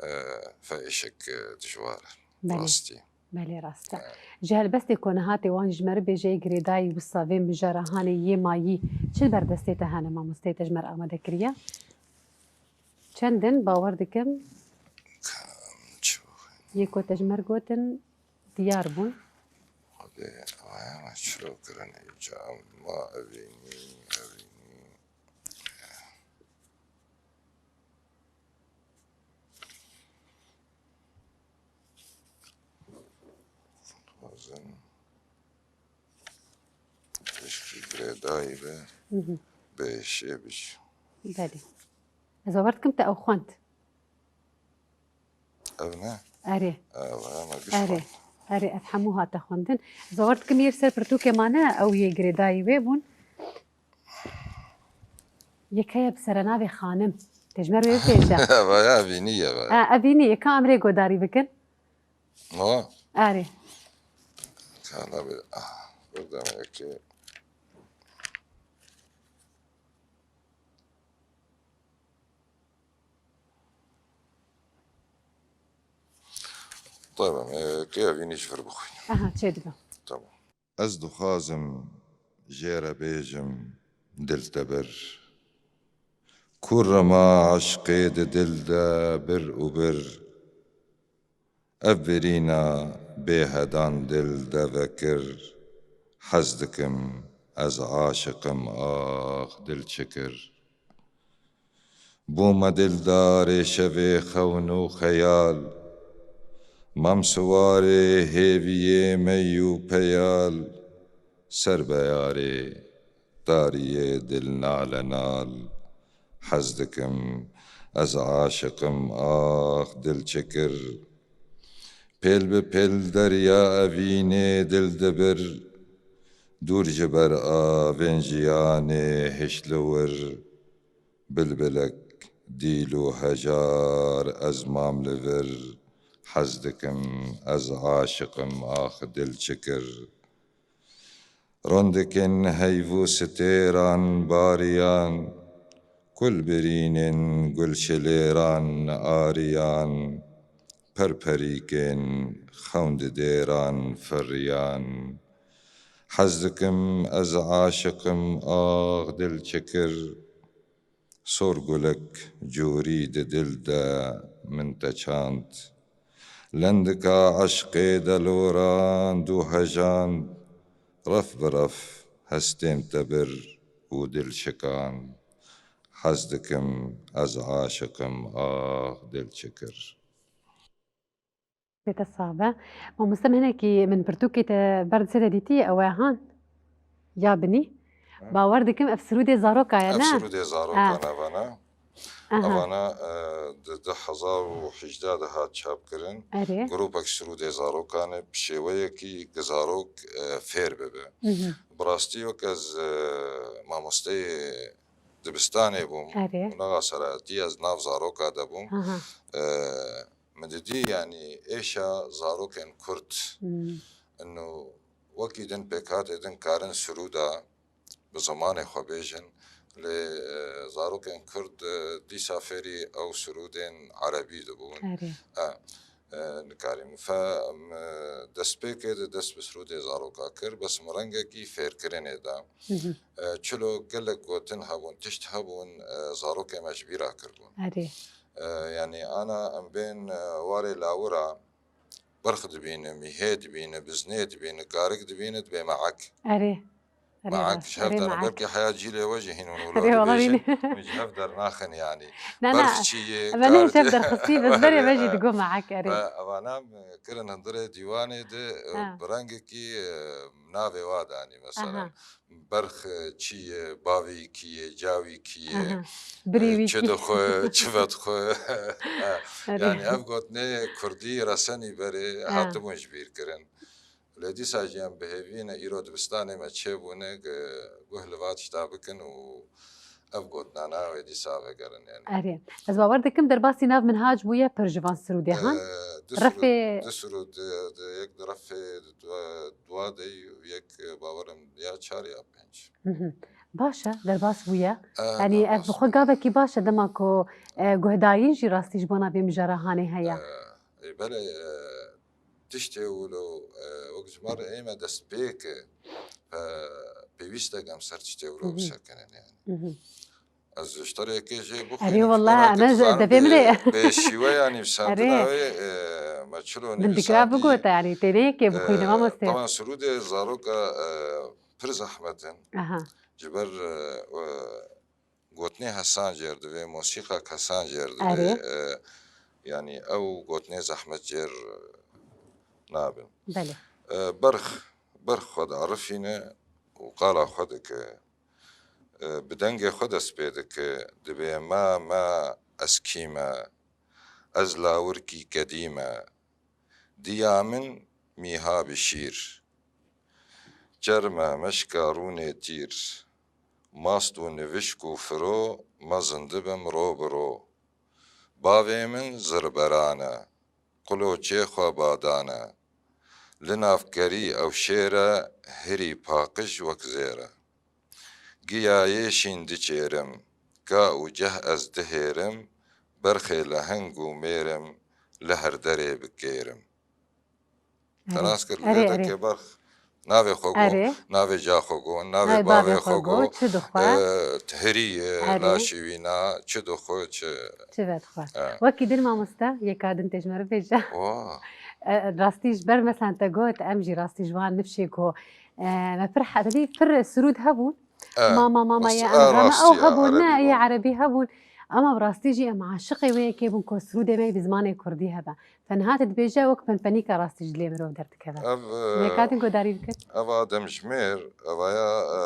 E, fe êşek, e, dijwar e. Belê. Rastî. Belê, rast e. Evet. Ji helbestê ku niha tê wan ji me re bêje yê girêdayî wisa vê mijara hanê yê mayî çi li ber destê te hene, mamosteyê te ji me re amade kiriye? Çend in, bawer dikim Çi yê ku te ji me re gotin diyar bûn. Xwedê, vaya me çilo kirin îca, ma evînî, evînî. Dixwazin piştî girêdayî be, Hı hı. bi êşê bijî. Belê. Ez bawer dikim te ew xwend. Ev ne? Erê. Ev, ev me giş Erê. xwend. Erê, ev hemû hate xwendin. Ez bawer dikim yê li ser pirtûkê mane, ew yê girêdayî wê bûn. Yek heye bi serenavê Xanim. Te ji me re wê bêje. Vaya evînî ye, vaya. Ha, evînî ye. Ka em rê godarî bikin? No. Erê. Kana be. Ah, burada mı ki? Tamam, e, kê evînî ji vir bixwînim. Aha, çê dibe. Tamam. Ez dixwazim jê re bêjim, dil te bir. Kurrema eşqê di dil de bir û bir. Ev birîna bêhedan dil de vekir. Hez dikim, ez aşiqim, ax, dil çi kir. Bûme dildarê şevê xewn û xeyal. Mam siwarê hêviyê mey û peyal. Ser beyarê tariyê dil nale nal. Hez dikim, ez aşiqim, ax, dil çi kir. Pêl bi pêl derya evînê dil dibir. Dûr ji ber avên jiyanê hişt li wir. Bilbilek dîl û hejar ez mam li vir. Hez dikim, ez aşiqim, ax, dil çi kir. Rondikên heyv û stêran bariyan, kulbirînên gulşilêran ariyan, perperîkên xewn di dêran firiyan. Hez dikim, ez aşiqim, ax, dil çi kir. Sorgulek cûrî di dil de min te çand. Lendika eşqê delorand û hejand, ref bi ref hestên te bir û dil şikand. Hez dikim, ez aşiqim, ax, dil çi kir. Bê te sax be. Mamoste, min hinekî, min pirtûkê te ber dizê de dîtî, ew e han? Ya binî? Ha. Bawer dikim ev sirûdê zaroka ye, Ev ne? sirûdê zarokan Ha. evana. Aha. Evana, e, di du hezar û hejdeh de hat çapkirin. Erê. Grûpek sirûdê zarokan e, bi şêweyekî gi zarok, e, fêr bibe. Mhm. Bi rastî wek ez, e, mamosteyê dibistanê bûm. Erê. Û nexa serayetî ez nav zaroka de bûm. Aha. E, min didî, yanî êşa zarokên Kurd. Hmm. Ino wekî din pêkhatê din karin sirûda bi zimanê xwe bêjin. Lê, e, zarokên Kurd, e, dîsa fêrî ew sirûdên erebî dibûn. Erê. E, e, nikarîm. Fe, em, e, destpêkê de dest bi sirûdê zaroka kir, bes min rengekî fêrkirinê da. Hı hı. E, çilo gelek gotin hebûn, tişt hebûn, e, zarokê me ji bîra kirbûn. Erê. E, yanî ana em bên, e, warê lawira, birx dibîne, mîhê dibîne, biznê dibîne, karik dibîne, dibê meek. Erê. Erê Meek rast. ji hev Erê dane. meek. Belkî heya cîlê we jî hîn hûn wilo Erê, wala dibêjin. bîne. Min ji hev dernaxin yanî. Na, na. Birx çi ye, Em ne kar hiç hev çi- derxistî, ez berê me jî Erê. digot meek, erê. Ve evana, em, kirin hundirê dîwanê de, e, Ha. bi rengekî, e, navê wa danî mesela. Aha. Berx, e, çi ye, bavî kî ye, cawî kî ye, Aha. e, Birî wî çi kî. dixwe, çi vedixwe. Erê. Yanî ev gotinê kurdî resenî berê Ha. hatibûn ji bîr kirin. Lê dîsa jî em bi hêvî ne, îro dibistanê me çêbûne, gi-, guh li va tişta bikin û ev gotinana wê dîsa vegerin yanî. Erê. Ez bawer dikim derbasî nav Minhac bûye, pir ji van sirûdê han. Ee, du Refê- sirûd, du sirûd, di, di, yek di refê di dua, dua de û yek, e, bawerim ya çar ya pênc. Hı hı. Baş e, derbas bûye. Ee, Yanî ev derbas bi xwe bûye. Gavekî baş e dema ku, e, guhdarîn jî rastî ji bona vê mijara hanê heye. Ee, e, belê, e, tiştê wilo, e, wek ji me re ême destpêk e, e, pêwîst e em ser tiştê wilo Hı hı. bisekinin yanî. Hı hı. Ez ji te re yekê jê Erê bixwînim, ji wala, bona ke em tu ji zanim devê min bê, re. Bê şîwe yanî wî sandina Erê. wê, e, me çilo Min dikira nivîsandî. Bigot e, yanî tê ne yekê bixwînim, E, mamoste. Taban sirûdê zaroka, e, pir zehmet in. Aha. Ji ber, e, e, gotinê hesan jêr divê, mosîqa hesan jêr divê. Erê. E, yanî ew gotinê zehmet jêr nabin. Belê. E, berx, berx xwe diarifîne û qala xwe dike. E, bi dengê xwe dest pê dike. Dibê me, me, ez kî me? Ez lawirkî kedî me. Diya min mîha bi şîr. Çerme meşka rûnê tîr. Mast û nivişk û firo, mezin dibim ro bi ro. Bavê min zirberan e. Quloçê xwe badan e. Li nav kerî ew şêr e, hirî paqij wek zêr e. Giyayê şîn diçêrim, ka û ceh ez dihêrim, berxê leheng û mêrim, li her derê bikêrim. Te nas kir, li vê dekê berx navê xwe got, navê ca xwe got, navê bavê xwe got, çi dixwe, hirî ye, laşî wî na, çi dixwe, çi. Çi vedixwe. Wekî din mamoste, yeka din tê ji me re bêje. Rastî ji ber, meselen te got, em jî rastî ji wan nifşê ku, e, me pir he-, tevî pir sirûd hebûn. E, mama, mama ye, em, ew hebûn, ne, yê erebî hebûn. Ama bi rastî jî em aşiqê wê yekê bûn ku sirûdê me yê bi zimanê kurdî hebe. Te niha te dibêje wek penpenîka rastî ji dilê mirov derdikeve. Ev, e, Nêka din guhdarî bikir. Eva Demjimêr, evaya, e,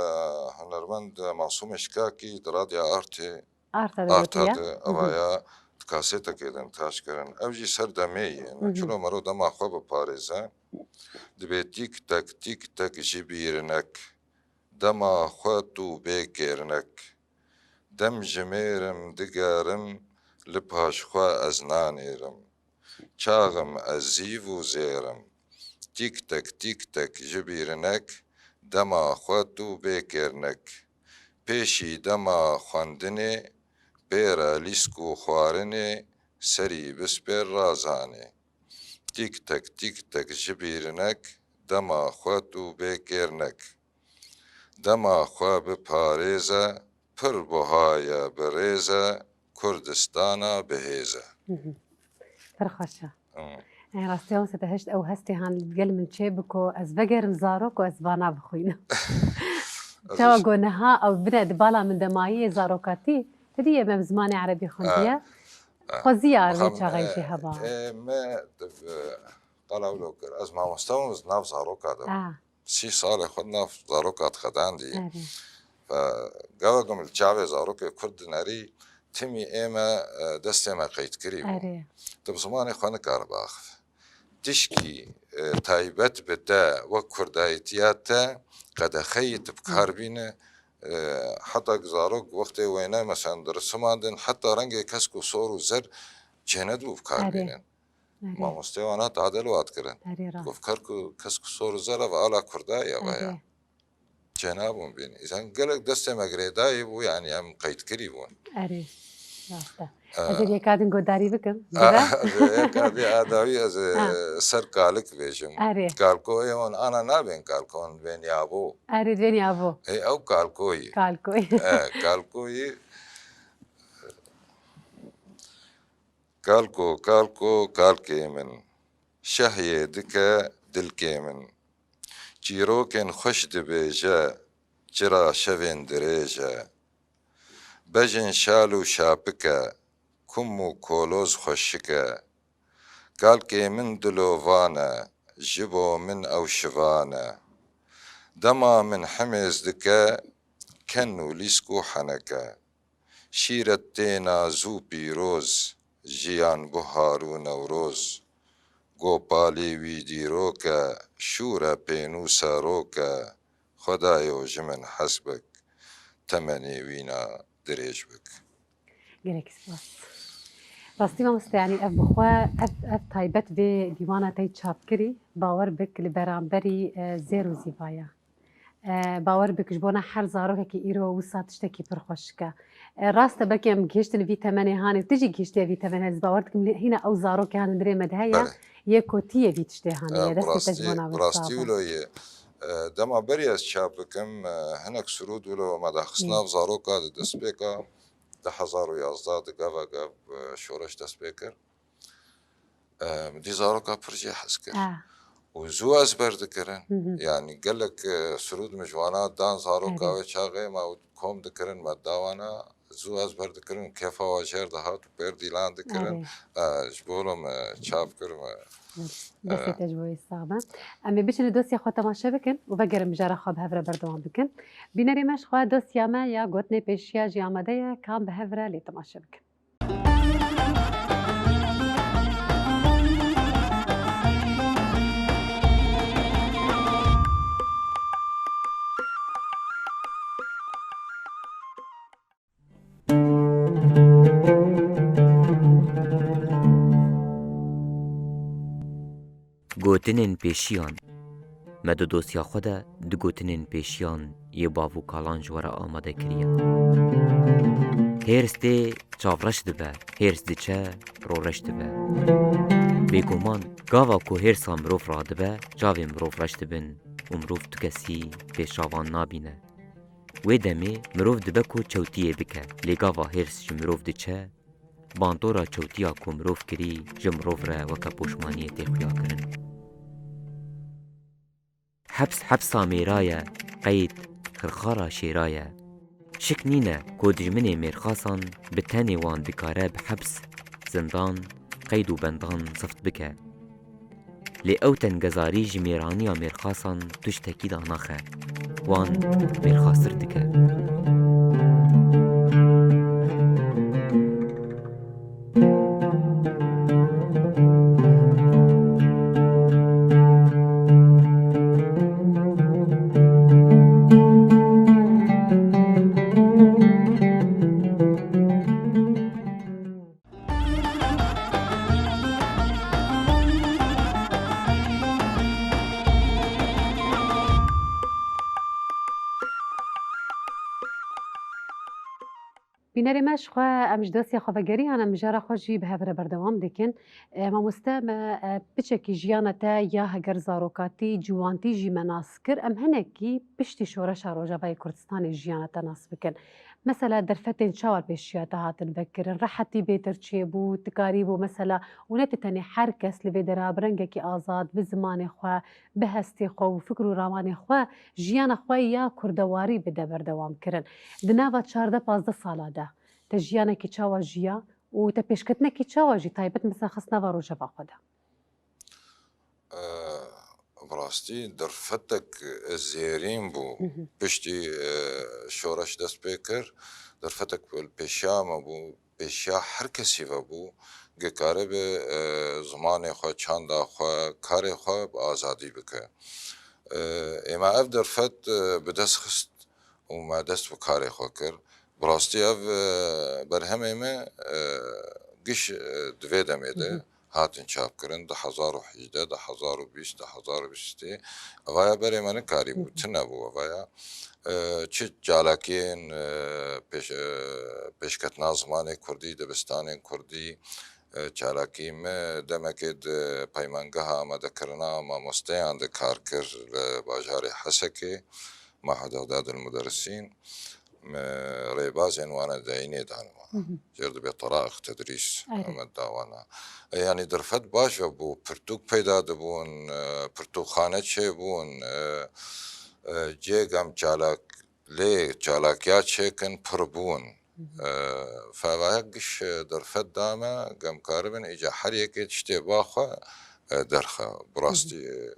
hunermend Masûmê Şikakî di Radya Artê, Arta de, Arta gotiye. De, evaya di kasêtekê de nîqaş kirin. Ev jî ser demê ye. Hı hı. Çilo mero dema xwe biparêze, dibê tîk tek, tîk tek ji bîrinek. Dema xwe tu bê kêrnek. Dem jimêrim, digerim, li paş xwe ez nanêrim. Çaxim ez zîv û zêr im. Tîk tek, tîk tek ji bîrinek, dema xwe tu bê kêrnek. Pêşî dema xwendinê, pê re lîsk û xwarinê, serî bispêr razanê. Tîk tek, tîk tek ji bîrinek, dema xwe tu bê kêrnek. Dema xwe biparêze, pir buha ye, bi rêz e, Kurdistana bi hêz e. Hı hı. Pir xweş e. Hı. Ê, rastî, wisa te hişt ew hestê han li gel min çê biko, ez vegerim zarok û ez vana bixwînim. Ez Çawa hişt- ku niha ew bine di bala min de mayî yê zarokatî, te dî ye me bi zimanê erebî xwendiye. Ha, ha. Xweziya vê çaxê jî heba. Ê, me, e, qala wilo kir. Ez mamoste bûm, ez nav zaroka de bûm. Ha. Sî salê xwe di nav zaroka dixedandî. Erê. Fe, gava ku min li çavê zarokê kurd dinerî, timî ê me, e, destê me qeyd kirî bû. Erê. Tu bi zimanê xwe nikaribe axive. Tişkî, e, taybet bi te wek kurdayîtiya te qedexeyî tu bi kar bîne, E, heta ku zarok wextê wêne, mesela di risiman din, heta rengê kesk û sor û zer cênedibû bi kar Erê. bînin. Erê. Mamostê wan hat adil wat kirin. Erê rast. Gof ker ku kesk û sor û zer ev ala Kurda ye Erê. veya. Cênabûn bîn. Îzan gelek destê me girêdayî bû, yanî em qeydkirî bûn. Erê. Rast e. Ee, Ez ê yeka din godarî bikim. Dire? Ez ê yeka dî adawî ez ê Ha. ser kalik bêjim. Erê. Kalko ê hon ana nabên kalko, hon bên yabo. Erê, divên yabo. Ê ew kalkoyî. Kalkoyî. E, kalkoyî. Kalko, kalko, kalkê min. Şehyê dike dilkê min. Çîrokên xweş dibêje, çira şevên dirêj e. Bejên şal û şapik e, kum û koloz xweşik e. Kalkê min dilovan e, ji bo min ew şivan e. Dema min himêz dike, ken û lîsk û heneke. Şîret têna zû pîroz, jiyan buhar û newroz. Gopalî wî dîrok e, şûr e pênû serok e. Xwedayo ji min hez bik, temenê wîna dirêj bik. Gelek spas. Rastî mamoste, yanî ev bi xwe, ev, ev taybet vê dîwana te yî çapkirî, bawer bik li beramberî, e, zêr û zîva ye. E, bawer bik ji bona her zarokekî îro wisa tiştekî pir xweşik e. E, rast e, belkî em gihiştin vî temenê hanê, tu jî gihiştiye vî temenê, ez bawer dikim lê hîna ew zarokê han hundirê me de heye, Belê. yê ku tu yê vî tiştê hanê, E, ye, bi destê te ji rastî, bona bi wê rastî sax be. wilo ye. E, dema berî ez çap bikim, e, hinek sirûd wilo me daxistin Yê. nav zaroka di destpêka du hezar û yazdeh di gava gav, e, şoreş dest pê kir. Em, dî zaroka pir jê hez kir. Ah. Û zû ezber dikirin. Hı hı. Yanî gelek, e, sirûd min ji wana dan zaroka Erê. wê çaxê me û kom dikirin, me dawana zû ezber dikirin û kêfa wa jêr dihat û pêr dîlan dikirin. Erê. E, ji bo me çap kir me. Destê E, te ji bo wê sax be. Em ê biçin dosya xwe temaşe bikin û vegerin mijara xwe bi hev re berdewam bikin. Bînerê me ji xwe dosya me ya gotinê pêşiya jî amade ye, kan bi hev re lê temaşe bikin. Gotinên pêşiyan. Me di dosya xwe de du gotinên pêşiyan yê bav û kalan ji we re amade kiriye. Hêrs tê çavreş dibe, hêrs diçe roreş dibe. Bêguman, gava ku hêrsa mirov radibe, çavên mirov reş dibin û mirov tu kesî pêşavan nabîne. Wê demê mirov dibe ku çewtiyê bike, lê gava hêrs ji mirov diçe, bandora çewtiya ku mirov kirî ji mirov re weke poşmaniyê tê xuyakirin. Heps hepsa mêra ye, qeyd xirxara şêra ye. Şik nîne ku dijminê mêrxasan bi tenê wan dikare bi heps, zindan, qeyd û bendan zift bike. Lê ew tengezarî ji mêraniya mêrxasan tiştekî danaxe. Wan mêrxastir dike. Bînerê me, ji xwe em ji dosya xwe vegeriyan, em mijara xwe jî bi hev re berdewam dikin. E, mamoste me, e, piçekî jiyana te ya heger zarokatî, ciwantî jî me nas kir. Em hinekî piştî şoreşa Rojavayê Kurdistanê jiyana te nas bikin. Mesela derfetên çawa pêşiya te hatin vekirin, rehetî bêtir çêbû, tu karîbû mesela, û ne tu tenê, her kes li vê dera bi rengekî azad, bi zimanê xwe, bi hestê xwe û fikr û ramanê xwe jiyana xwe ya kurdewarî bide berdewam kirin. Di nava çardeh pazdeh sala de te jiyanekî çawa jiya û te pêşketinekî çawa jî taybet mesela xist nava rojeva xwe de? E, bi rastî derfetek zêrîn bû. Hı hı. Piştî, e, şoreş dest pê kir, derfetek li pêşiya me bû, pêşiya her kesî ve bû, ku karibe, e, zimanê xwe, çanda xwe, karê xwe bi azadî bike. E, êma ev derfet, e, bi dest xist û me dest bi karê xwe kir. Bi rastî ev, e, berhemê me, e, giş, e, di vê demê de hatin çapkirin, du hezar û hejdeh, du hezar û bîst, du hezar û bîst û sê. Evaya berê me nikarîbû, tune bû evaya. E, çi çalakiyên, e, pêş-, e, pêşketina zimanê kurdî, dibistanên kurdî, e, çalakî me demekê di peymangeha amadekirina mamosteyan de kar kir li bajarê Hesekê, Mahad Xedad el Muderisîn. Me rêbazên wana dayînê danima. Hı hı. Jêr dibê teraq tedrîs Erê. me dawana. E, yanî derfet baş ve bû, pirtûk peyda dibûn, e, pirtûkxane çêbûn, e, e, cê gem çalak, lê çalakiya çêkin pir bûn. Hı hı. E, fevaya giş, e, derfet dame, gem karibin, îca her yekê tiştê baxwe, e, derxe. Bi Hı hı. rastî, e,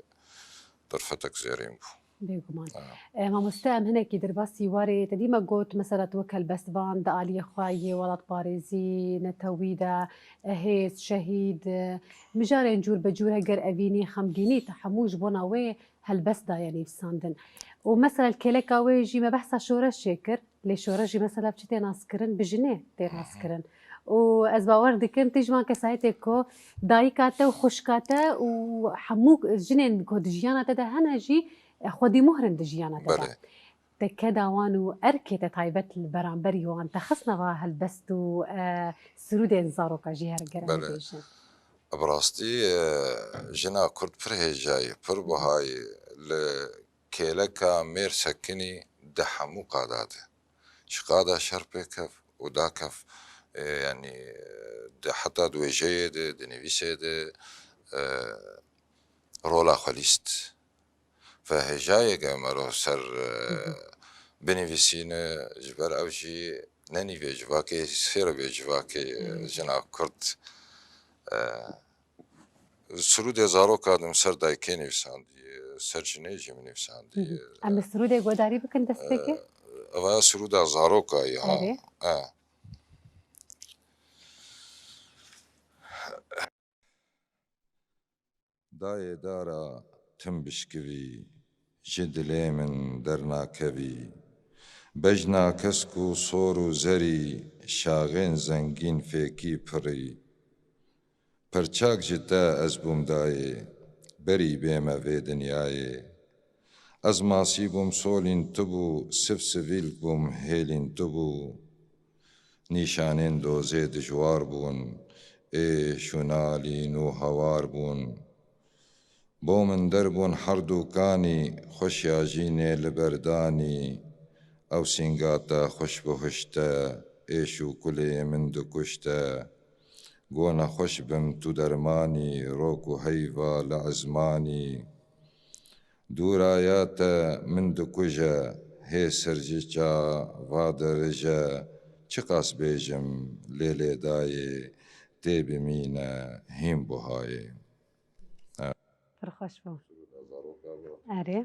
derfetek zêrîn bû. Bêguman. Ha. E, mamoste, em hinekî derbasî warê te dî me got, mesela tu wek helbestvan di aliyê xwe yê welatparêzî, netewî de, e, hêz, şehîd, e, mijarên cûr bi cûr heger evînî, xemgînî, te hemû ji bona wê helbest daye nivîsandin. Û mesela li kêleka wê jî me behsa şoreşê kir, lê şoreş jî mesela bi çi tê naskirin? Bi jinê tê Hı hı. naskirin. Û ez bawer dikim, tu ji van kesayetê ku dayika te û xwişka te û hemû jinên ku di jiyana te de hene jî, e, xwedî muhr in di jiyana te de. Belê. Te keda wan û erkê te taybet li beramberî wan te xistine va helbest û, e, sirûdên zaroka jî her ger em Belê. bêjin. Bi rastî, e, jina kurd pir hêja ye, pir buha ye. Li kêleka mêr sekinî di hemû qada de. Ji qada şer pê kev û dakev, e, yanî, e, di heta di wêjeyê de, di nivîsê de, e, rola xwe lîst. Ve hêjayê ge mero ser, e, Hı hı. binivîsîne, ji ber ew jî nenîvê civakê, sêr bê civakê, Hı hı. jina kurd, e, Sirûdê zaroka di min ser dayikê nivîsandiye, ser jinê jî min nivîsandiye. Hı hı. Em bi sirûdê guhdarî bikin destpêkê? Eva sirûda zaroka ye, ha. Erê. E. Dayê dara tim bişkivî, ji dilê min dernakevî. Bejna kesk û sor û zerî, şaxên zengîn fêkî pirî. Pirçak ji te ez bûm dayê, berî bême vê dinyayê. Ez masî bûm solîn tu bû, siv sivîlk bûm hêlîn tu bû. Nîşanên dozê dijwar bûn, êş û nalîn û hawar bûn. Bo min derbûn herdûkanî, xweşiya jî nê li ber danî. Ew sînga te xweş bihuşte, êş û kulê min dikuşte. Go nexweş bim tu dermanî, rok û heyva li ezmanî. Dûraya te min dikuje, hê sirciça va dirije, çiqas bêjim lê lê dayê, tê bimîne hîn buhayê. Pir xweş bû. Erê.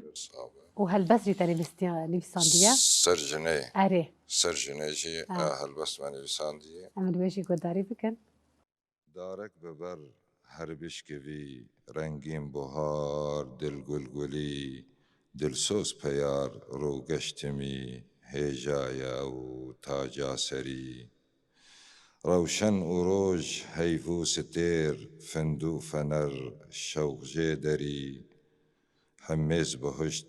Û helbest jî te nivîstiya-, nivîsandiye? Ser jinê. Erê. Ser jinê jî, Ha. e, helbest me nivîsandiye. Em ê li wê jî guhdarî bikin. Darek bi ber her bişkivî, rengîn buhar, dil gulgulî, dilsoz peyar, rûgeş timî, hêja ye ew taca serî. Rewşen û roj, heyv û stêr, find û fener, şewq jê derî. Himêz bihuşt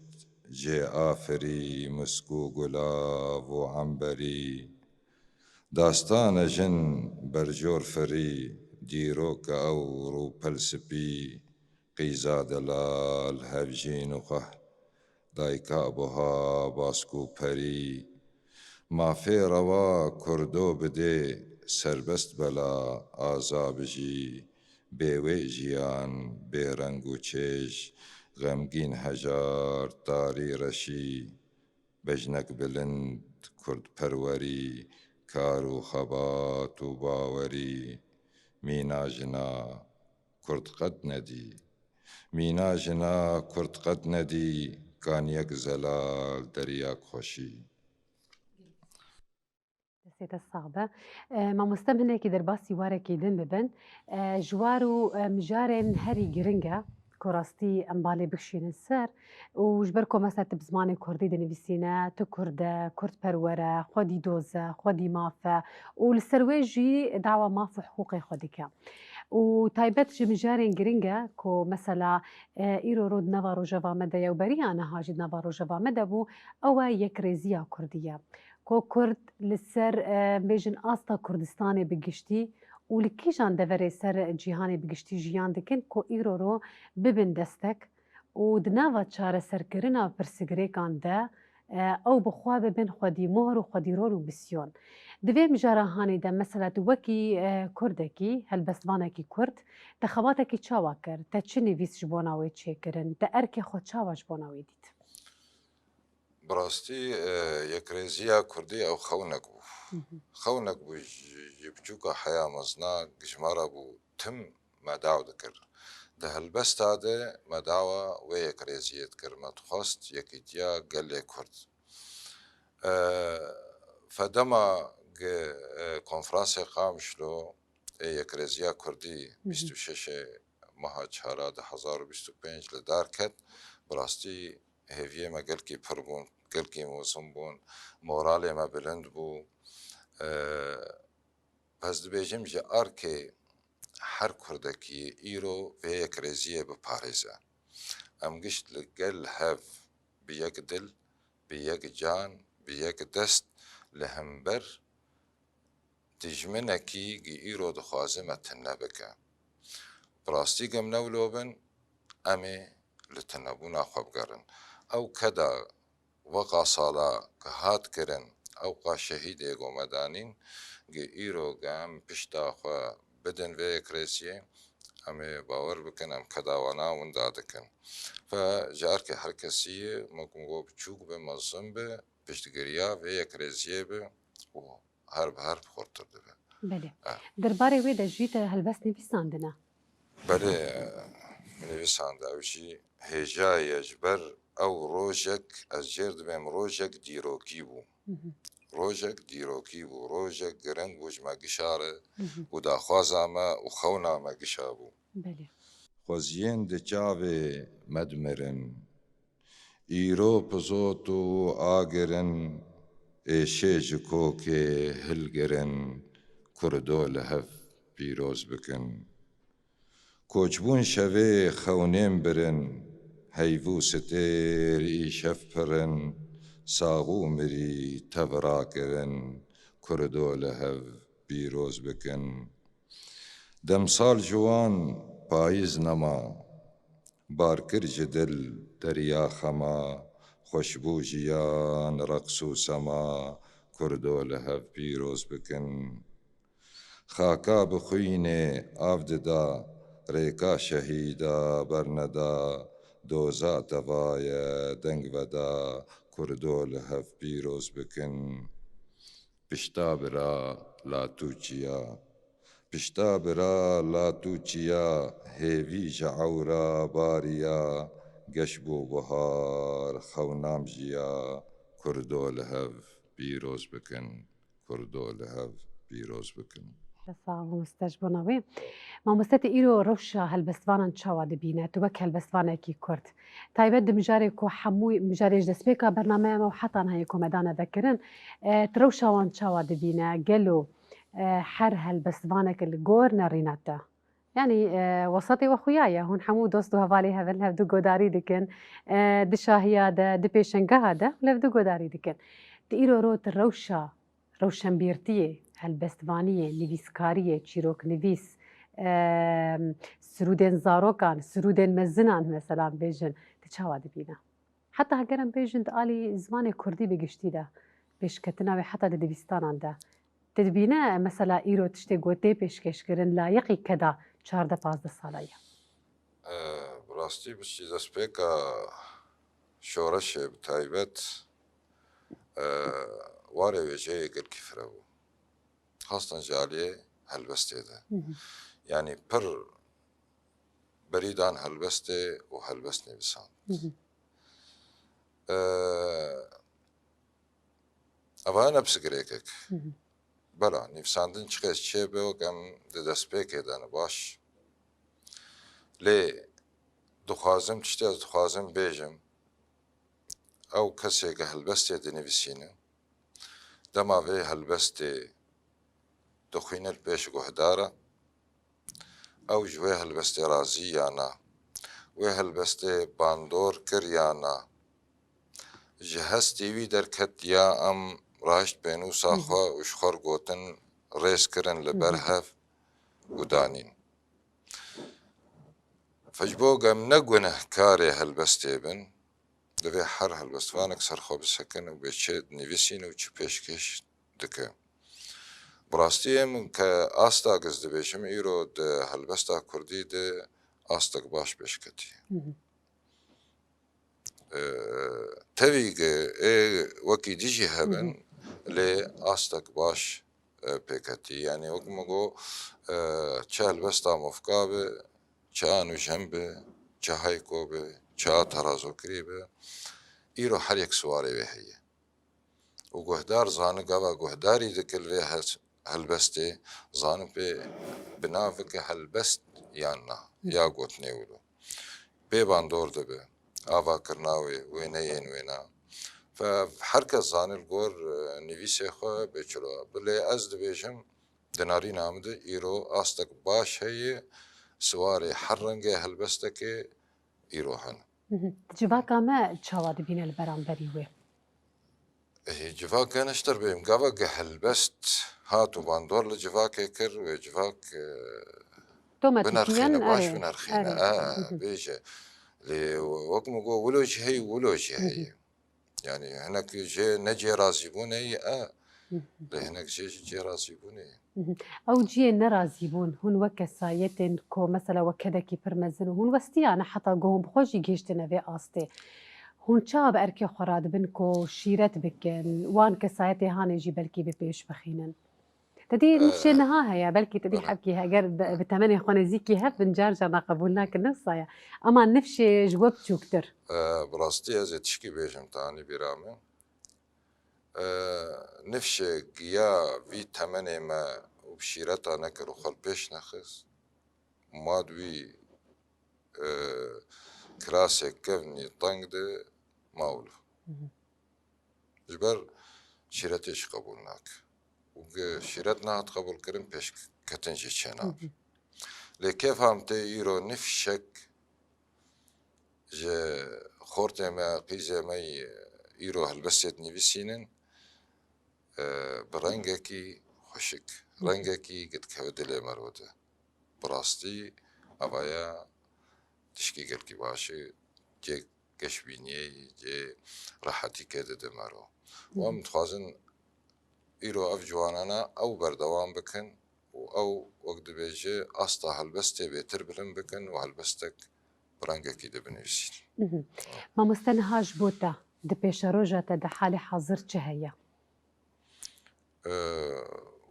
jê afirî, misk û gulav û emberî. Dastane jin berjor firî, dîroke ewr û pel spî. Qîza delal, hevjîn û xweh, dayika buha, bask û perî. Mafê rewa kurdo bidê, serbest bela, aza bijî. Bê wê jiyan, bê reng û çêj, xemgîn hejar, tarî reşî. Bejnek bilind, kurdperwerî, kar û xebat û bawerî. Mîna jina, kurd qet nedî. Mîna jina, kurd qet nedî, kaniyek zelal, deryak xweşî. Destê te sax be. E, mamoste, em hinekî derbasî warekî din bibin. E, ji war û, e, mijarên herî giring e, ku rastî em balê bikişînin ser û ji ber ku mesela tu bi zimanê kurdî dinivîsîne, tu kurd e, kurdperwer e, xwedî doz e, xwedî maf e û li ser wê jî dawa maf û hiqûqê xwe dike. Û taybet ji mijarên giring e ku mesela, e, îro rû di nava rojeva me de ye û beriya niha jî di nava rojeva me de bû, ew e yekrêziya kurdî ye. Ku kurd li ser, e, bêjin asta Kurdistanê bi giştî û li kîjan deverê ser cîhanê bi giştî jiyan dikin ku îro rû bibin destek û di nava çareserkirina pirsgirêkan de, e, ew bi xwe bibin xwedî mohr û xwedî rol û misyon. Di vê mijara hanê de mesela tu wekî, e, kurdekî, helbestvanekî kurd, te xebatekî çawa kir? Te çi nivîs ji bona wê çêkirin? Te erkê xwe çawa ji bona wê dît? Bi rastî, e, yekrêziya kurdî ew xewnek bû. Xewnek bû ji, ji biçûka heya mezina ji me re bû tim me daw dikir. Di helbesta de me dawa wê yekrêziyê dikir. Me dixwest yekîtiya gelê kurd. E, fe dema gi, e, konferansê Qamişlo ê yekrêziya kurdî bîst û şeş meha çara du hezar û bîst û pênc li dar ket, bi rastî hêviyê me gelkî pir bûn, gelkî mezin bûn, moralê me bilind bû. E, ez dibêjim ji arkê her kurdekî îro vê yekrêziyê biparêze. Em gişt li gel hev bi yek dil, bi yek can, bi yek dest li hember dijminekî gi îro dixwaze me tune bike. Bi rastî gem ne wilo bin, em ê li tunebûna xwe bigerin. Ew keda weqa sala ki hat kirin, ewqa şehîdê go me danîn, gi îro gi em pişta xwe bidin vê yekrêziyê, em ê bawer bikin, em keda wana winda dikin. Fe ji arkê her kesî ye, me ku go biçûk be, mezin be, piştgiriya vê yekrêziyê be û her bi her bi xurtir dibe. Belê. Derbarê wê de jî te helbest nivîsandine? Belê, min nivîsand, ew jî hêja ye ji ber ew rojek, ez jêr dibêm rojek dîrokî bû. Rojek dîrokî bû, rojek giring bû ji me gişa re û daxwaza me û xewna me gişa bû. Belê. Xweziyên di çavê me dimirin. Îro pizot û agir in, êşê ji kokê hilgir in, kurdo li hev pîroz bikin. Koçbûn şevê xewnên birin, heyv û stêr îşev pir in, sax û mirî tev rakirin, kurdo li hev pîroz bikin. Demsal ji wan payîz nema, bar kir ji dil derya xema, xweşbû jiyan reqs û sema, kurdo li hev pîroz bikin. Xaka bi xwînê av dida, rêka şehîda berneda, doza teva ye deng veda, kurdo li hev pîroz bikin. Pişta bira la tu çiya. Pişta bira la tu çiya, hêvî ji ewra bariya, geş bû buhar, xewnam jiya, kurdo li hev pîroz bikin, kurdo li hev pîroz bikin. Sax mamoste ji bona wê. Mamoste, tu îro rewşa helbestvanan çawa dibîne? Tu wek helbestvanekî kurd, taybet di mijarê ku hemû mijarê ji destpêka bernameya me û heta niha yê ku me dane vekirin, e, tu rewşa wan çawa dibîne? Gelo, e, her helbestvanek li gor nerîna te? Yanî, e, wesatê we xuya ye. Hûn hemû dost û hevalê hev in, hevdu godarî dikin. E, di şahiya de, di pêşengeha de li hevdu godarî dikin. Tu îro rot rewşa rewşenbîrtiyê, helbestvaniyê, nivîskariyê, çîroknivîs, e, sirûdên zarokan, sirûdên mezinan, mesela bêjin, tu çawa dibîne? Heta heger em bêjin di alî zimanê kurdî bi giştî de, pêşketina wê heta di dibistanan de, tu dibîne mesela îro tiştê ku tê pêşkêşkirin layiqî keda çardeh pazdeh sala ye? E, bi rastî biçî destpêka şoreşê bi taybet, e, warê wêjeyê gelkî fire bû. Xastan ji aliyê helbestê de. Yanî pir berî dan helbestê û helbest nivîsand. E, Eva ne pisigirêkek. Bela, nivîsandin çiqas çêbe wek em di destpêkê de ne baş. Lê Dixwazim, tiştê ez dixwazim bêjim, ew kesê ke helbestê dinivîsîne, dema vê helbestê dixwîne li pêş guhdara, ew ji wê helbestê razî ya na, wê helbestê bandor kir ya na, ji hestê wî derket ya em raşt pênûsa Hı hı. xwe û ji xwe re gotin rêz kirin li Hı hı. ber hev û danîn. Fe ji bo em ne gunehkarê helbestê bin, divê her helbestvanek ser xwe bisekin û bê çi dinivîsîne û çi pêşkêş dike. Bi rastî em ke asta giz dibêjim, îro di helbesta kurdî de astek baş pêş ketiye. Hı hı. Ee, tevî ge ê wekî dijî hebin, Hı hı. lê astek baş, e, pêketî. Yanî wek min got, e, çi helbesta mofka be, çi anûjen be, çi hayko be, çi a terazokirî be, îro her yek siwarê wê heye. Û guhdar zani gava guhdarî dike li vê hes-, helbestê, zani pê bi nav bike helbest yan na, ya gotinê wilo. Pê bandor dibe, ava kirina wê, wêneyên wêna. Fe her kes zani li gor, e, nivîsê xwe bê çilo. Bilê ez dibêjim, di narîna min de îro astek baş heye, siwarê her rengê helbestekê îro hene. Hı hı. Civaka me çawa dibîne li beramberî wê? Ê, civak gene ji te re bêjim. Gava ge helbest hat û bandor li civakê kir, wê civak, e, Otomatîkiyen, binirxîne, baş erê, binirxîne. erê. E, Hı hı. bêje. Lê wek min got, wilo jî heye, wilo jî Hı hı. heye. Yanî hinek jê ne cê razîbûnê ye, e, Hı hı. lê hinek jê jî cê razîbûnê ye. Hı hı. Ew cihê nerazîbûn, hûn wek kesayetên ku mesela wek kedekî pir mezin û hûn westiyane heta ku hûn bi xwe jî gihiştine vê astê. Hûn çawa bi erkê xwe radibin ku şîret bikin, wan kesayetê hanê jî belkî bi pêş bixînin? Te dî nifşê Eh. niha heye, belkî te dî Bele. hebkî heger bi, bi temenê xwe nêzîkî hev bin car car neqebûl nakin, ne wisa ye. Ema nifşê ji we biçûktir. Eh, bi rastî ez ê tişkî bêjim, te anî bîra min. Eh, nifşê giya vî temenê me û bi şîreta nekir û xwe li pêş nexist. Ma di wî, eh, kirasê kevnî teng de ma wilo. Hı hı. Ji ber şîretê jî qebûl nake. Û ge şîret nehat qebûlkirin, pêşketin jî çênabe. Hı hı. Lê kêfa min tê îro nifşek ji xortê me, qîzê me yî îro helbestê dinivîsînin, e, bi rengekî xweşik, Hı hı. rengekî ge dikeve dilê mero de. Bi rastî, evaya tişkî gelkî baş e, cê geşbîniyê, cê rehetîkê dide mero. Hı hı. Û em dixwazin îro ev ciwanana ew berdewam bikin û ew, wek dibêje, asta helbestê bêtir bilind bikin û helbestek bi rengekî de binivîsîn. Mhm. Mamoste, niha ji bo te di pêşeroja te de halê hazir çi heye? Ee,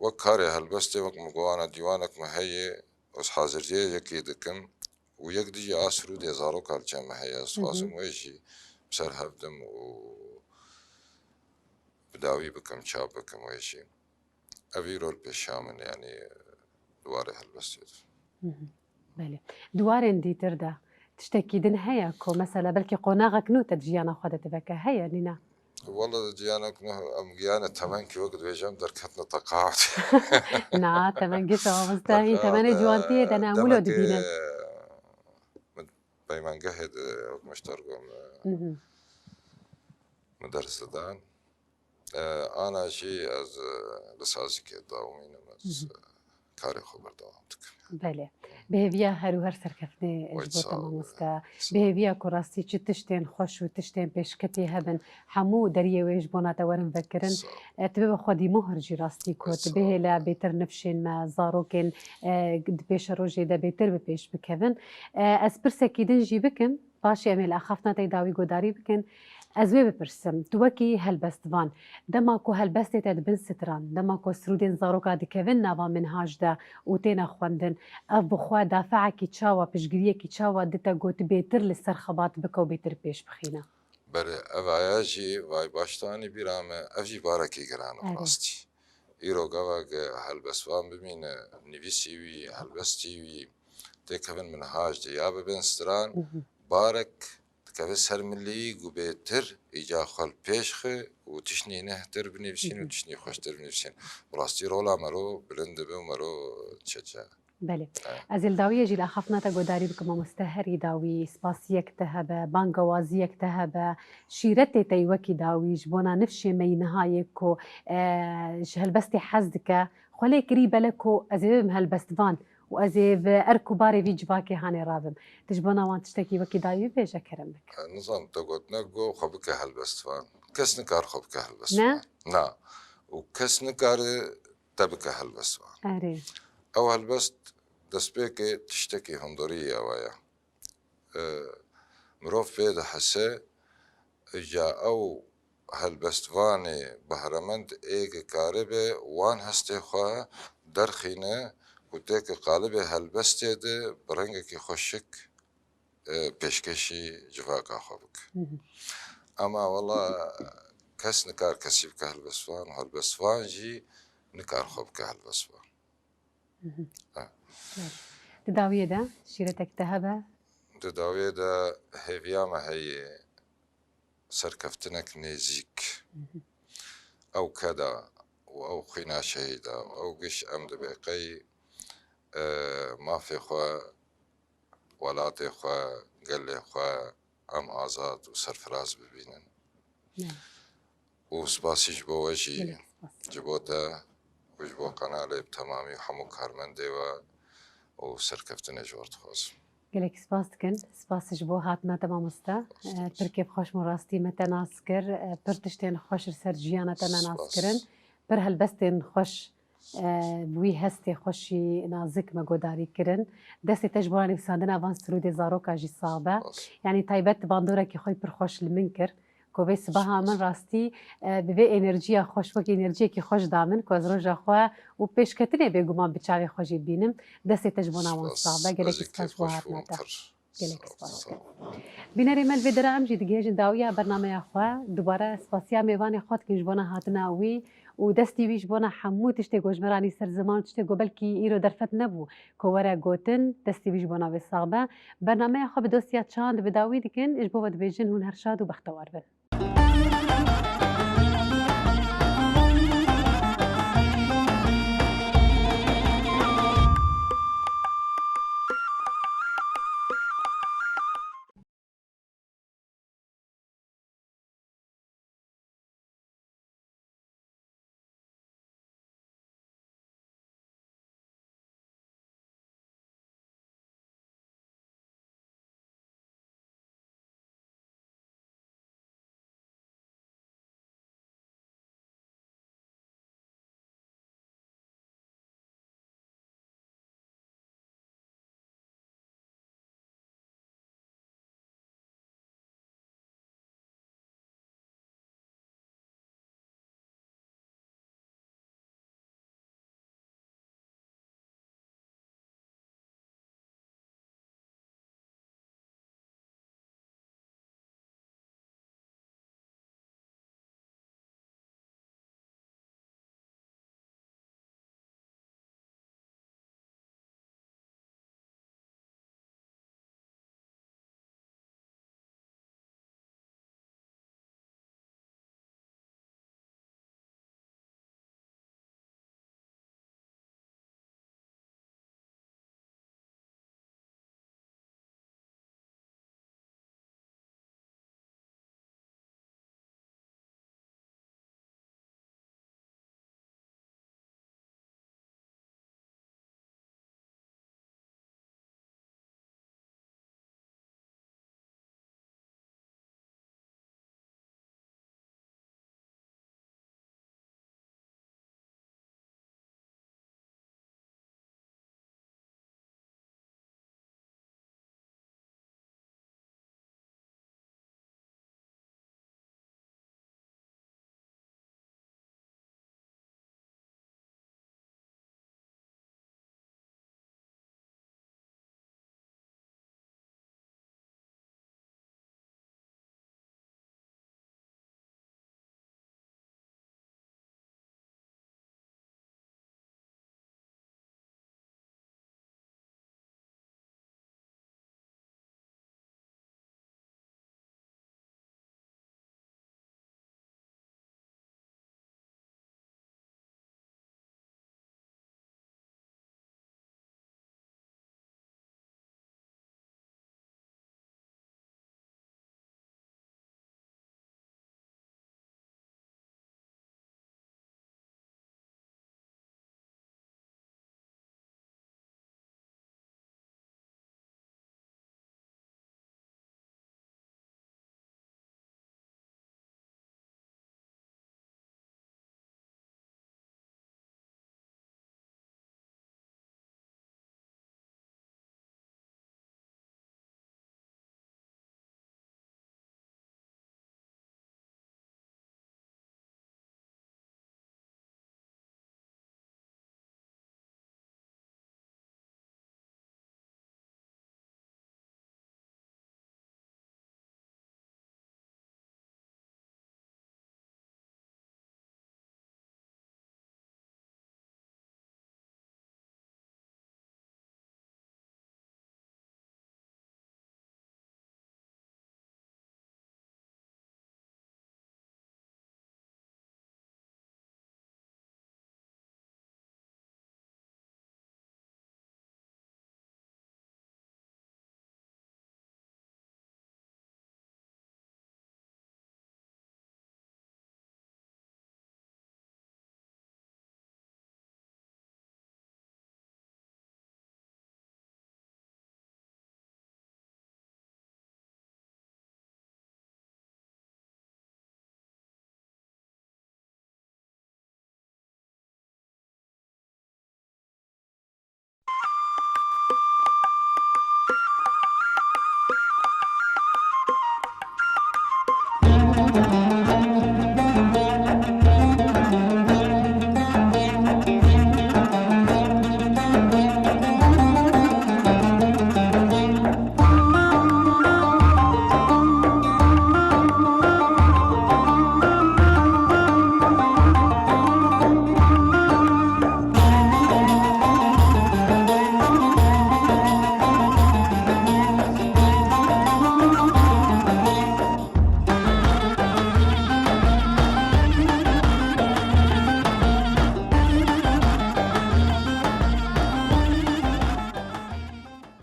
wek karê helbestê, wek min got, ana dîwanek me heye, ez haziriyê yekê dikim û yek dijî a sirûdê zaroka li cem me heye, ez Hı hı. dixwazim wê jî bi ser hev dim û bi dawî bikim, çap bikim wê jî. Ev îro li pêşiya min, yanî di warê helbestê de. Hı hı. Belê. Di warên dîtir de tiştekî din heye ku mesela belkî qonaxek nû te di jiyana xwe de diveke? Heye, nîne? Wele di jiyanek nû em giyane temenkî, wek dibêjin, derketine teqaut. Na, temengê te mamoste, hîn temenê ciwantiyê de ne, em wilo dibînin. Demekê min peymangehê de, wek min ji te re got, Hı hı. min ders didan. E, ana jî ez, e, li sazîkê dawî me, ez, Hı hı. e, karê xwe berdewam dikim. Belê. Bi hêviya her û her serkeftinê ji bo te mamoste. Sağ ol. Bi hêviya ku rastî çi tiştên xweş û tiştên pêşketî hebin, hemû deriyê wê ji bona te werin vekirin. Sağ ol. E, tu bibe xwedî mohr jî rastî ku tu bihêle bêtir nifşên me, zarokên, e, di pêşerojê de bêtir bi pêş bikevin. E, ez pirsekî din jî bikim. Paşê em ê li axaftina te dawî guhdarî bikin. Ez wê bipirsim, tu wekî helbestvan, dema ku helbestê te dibin stran, dema ku sirûdên zaroka dikevin nava minhaj de û têne xwendin, ev bi xwe dafeekî çawa, piştgiriyekî çawa dite ku tu bêtir li ser xebat bike û bêtir pêş bixîne? Belê, ev aya jî vay baş tanî bîra me, ev jî barekî giran e Erê. rastî. Îro gava ge helbestvan bimîne, nivîsî wî, helbestî wî têkevin minhaj de ya bibin stran, Mhm. Barek dikeve ser milî, ku bêtir îca xwe li pêş xi û tiştnî nehtir binivîsîn û tiştnî xweştir binivîsîn. Bi rastî rola mero bilind dibe û mero çeçe. Belê. Evet. Ez ê li dawiyê jî li axaftina te godarî bikim, mamoste, herî dawî spasiyek te hebe, bangewaziyek te hebe, şîretê te yî wekî dawî ji bona nifşê me yî niha yê ku, e, ji helbestê hez dike, xwe lê kirî bele ku ez ê bibim helbestvan û ez ê bi erk û barê vî civakê hanê rabim. Tu ji bona wan tiştekî wekî dawî bibêje, kerem bike. Nizanim te gotine ku xwe bike helbestvan. Kes nikar xwe bike helbestvan. Ne? Na. Û kes nikare te bike helbestvan. Erê. Ew helbest destpêkê tiştekî hundirî ye we ye. E, mirov pê dihese, îca ew helbestvanê behremend ê ke karibe wan hestê xwe derxîne û têke qalibê helbestê de bi rengekî xweşik, e, pêşkêşî civaka xwe bike. Hı hı. Ama wela kes nikar kesî bike helbestvan û helbestvan jî nikar xwe bike helbestvan. Hı hı. Ha. Evet. Di dawiyê de şîretek te hebe? Di dawiyê de hêviya me heye serkeftinek nêzîk. Hı hı. Ew keda û ew xwîna şehîda û ew giş em dibê qey, e, mafê xwe, welatê xwe, gelê xwe em azad û serfiraz bibînin. Ne. Û spasî ji bo we jî, gelek spas, ji bo te û ji bo qenalê bi temamî û hemû karmendê we û serkeftinê ji we dixwazim. Gelek spas dikin. Spas ji bo hatina te, mamoste. Spas. Eh, pir kêfxweş bû rastî me te nas kir. Eh, pir tiştên xweş li ser jiyana te me nas kirin. Spas. Pir helbestên xweş, eh, bi wî hestê xweşî nazik me godarî kirin. Destê te ji bo nivîsandina van sirûdê zaroka jî sax be. Spas. Yanî taybet bandorekî xwe pir xweş li min kir. Ku vê sibeha min rastî, e, bi vê enerjiya xweş, wek enerjiyekî xweş da min, ku ez roja xwe û pêşketinê bêguman bi çavê xwe jî bînim. Destê te ji bona wan sax be. Gelek spas bo hatina te. Gelek spas. Bînerê me, li vê dera em jî digihêjin dawiya bernameya xwe. Dubare spasiya mêvanê xwe dikin ji bona hatina wî û destî wî ji bona hemû tiştê ku ji me re anî ser ziman û tiştê ku belkî îro derfet nebû ku were gotin, destî wî ji bona wê sax be. Bernameya xwe bi dosya çand bi dawî dikin, ji bo we dibêjin hûn her şad û bextewar bin.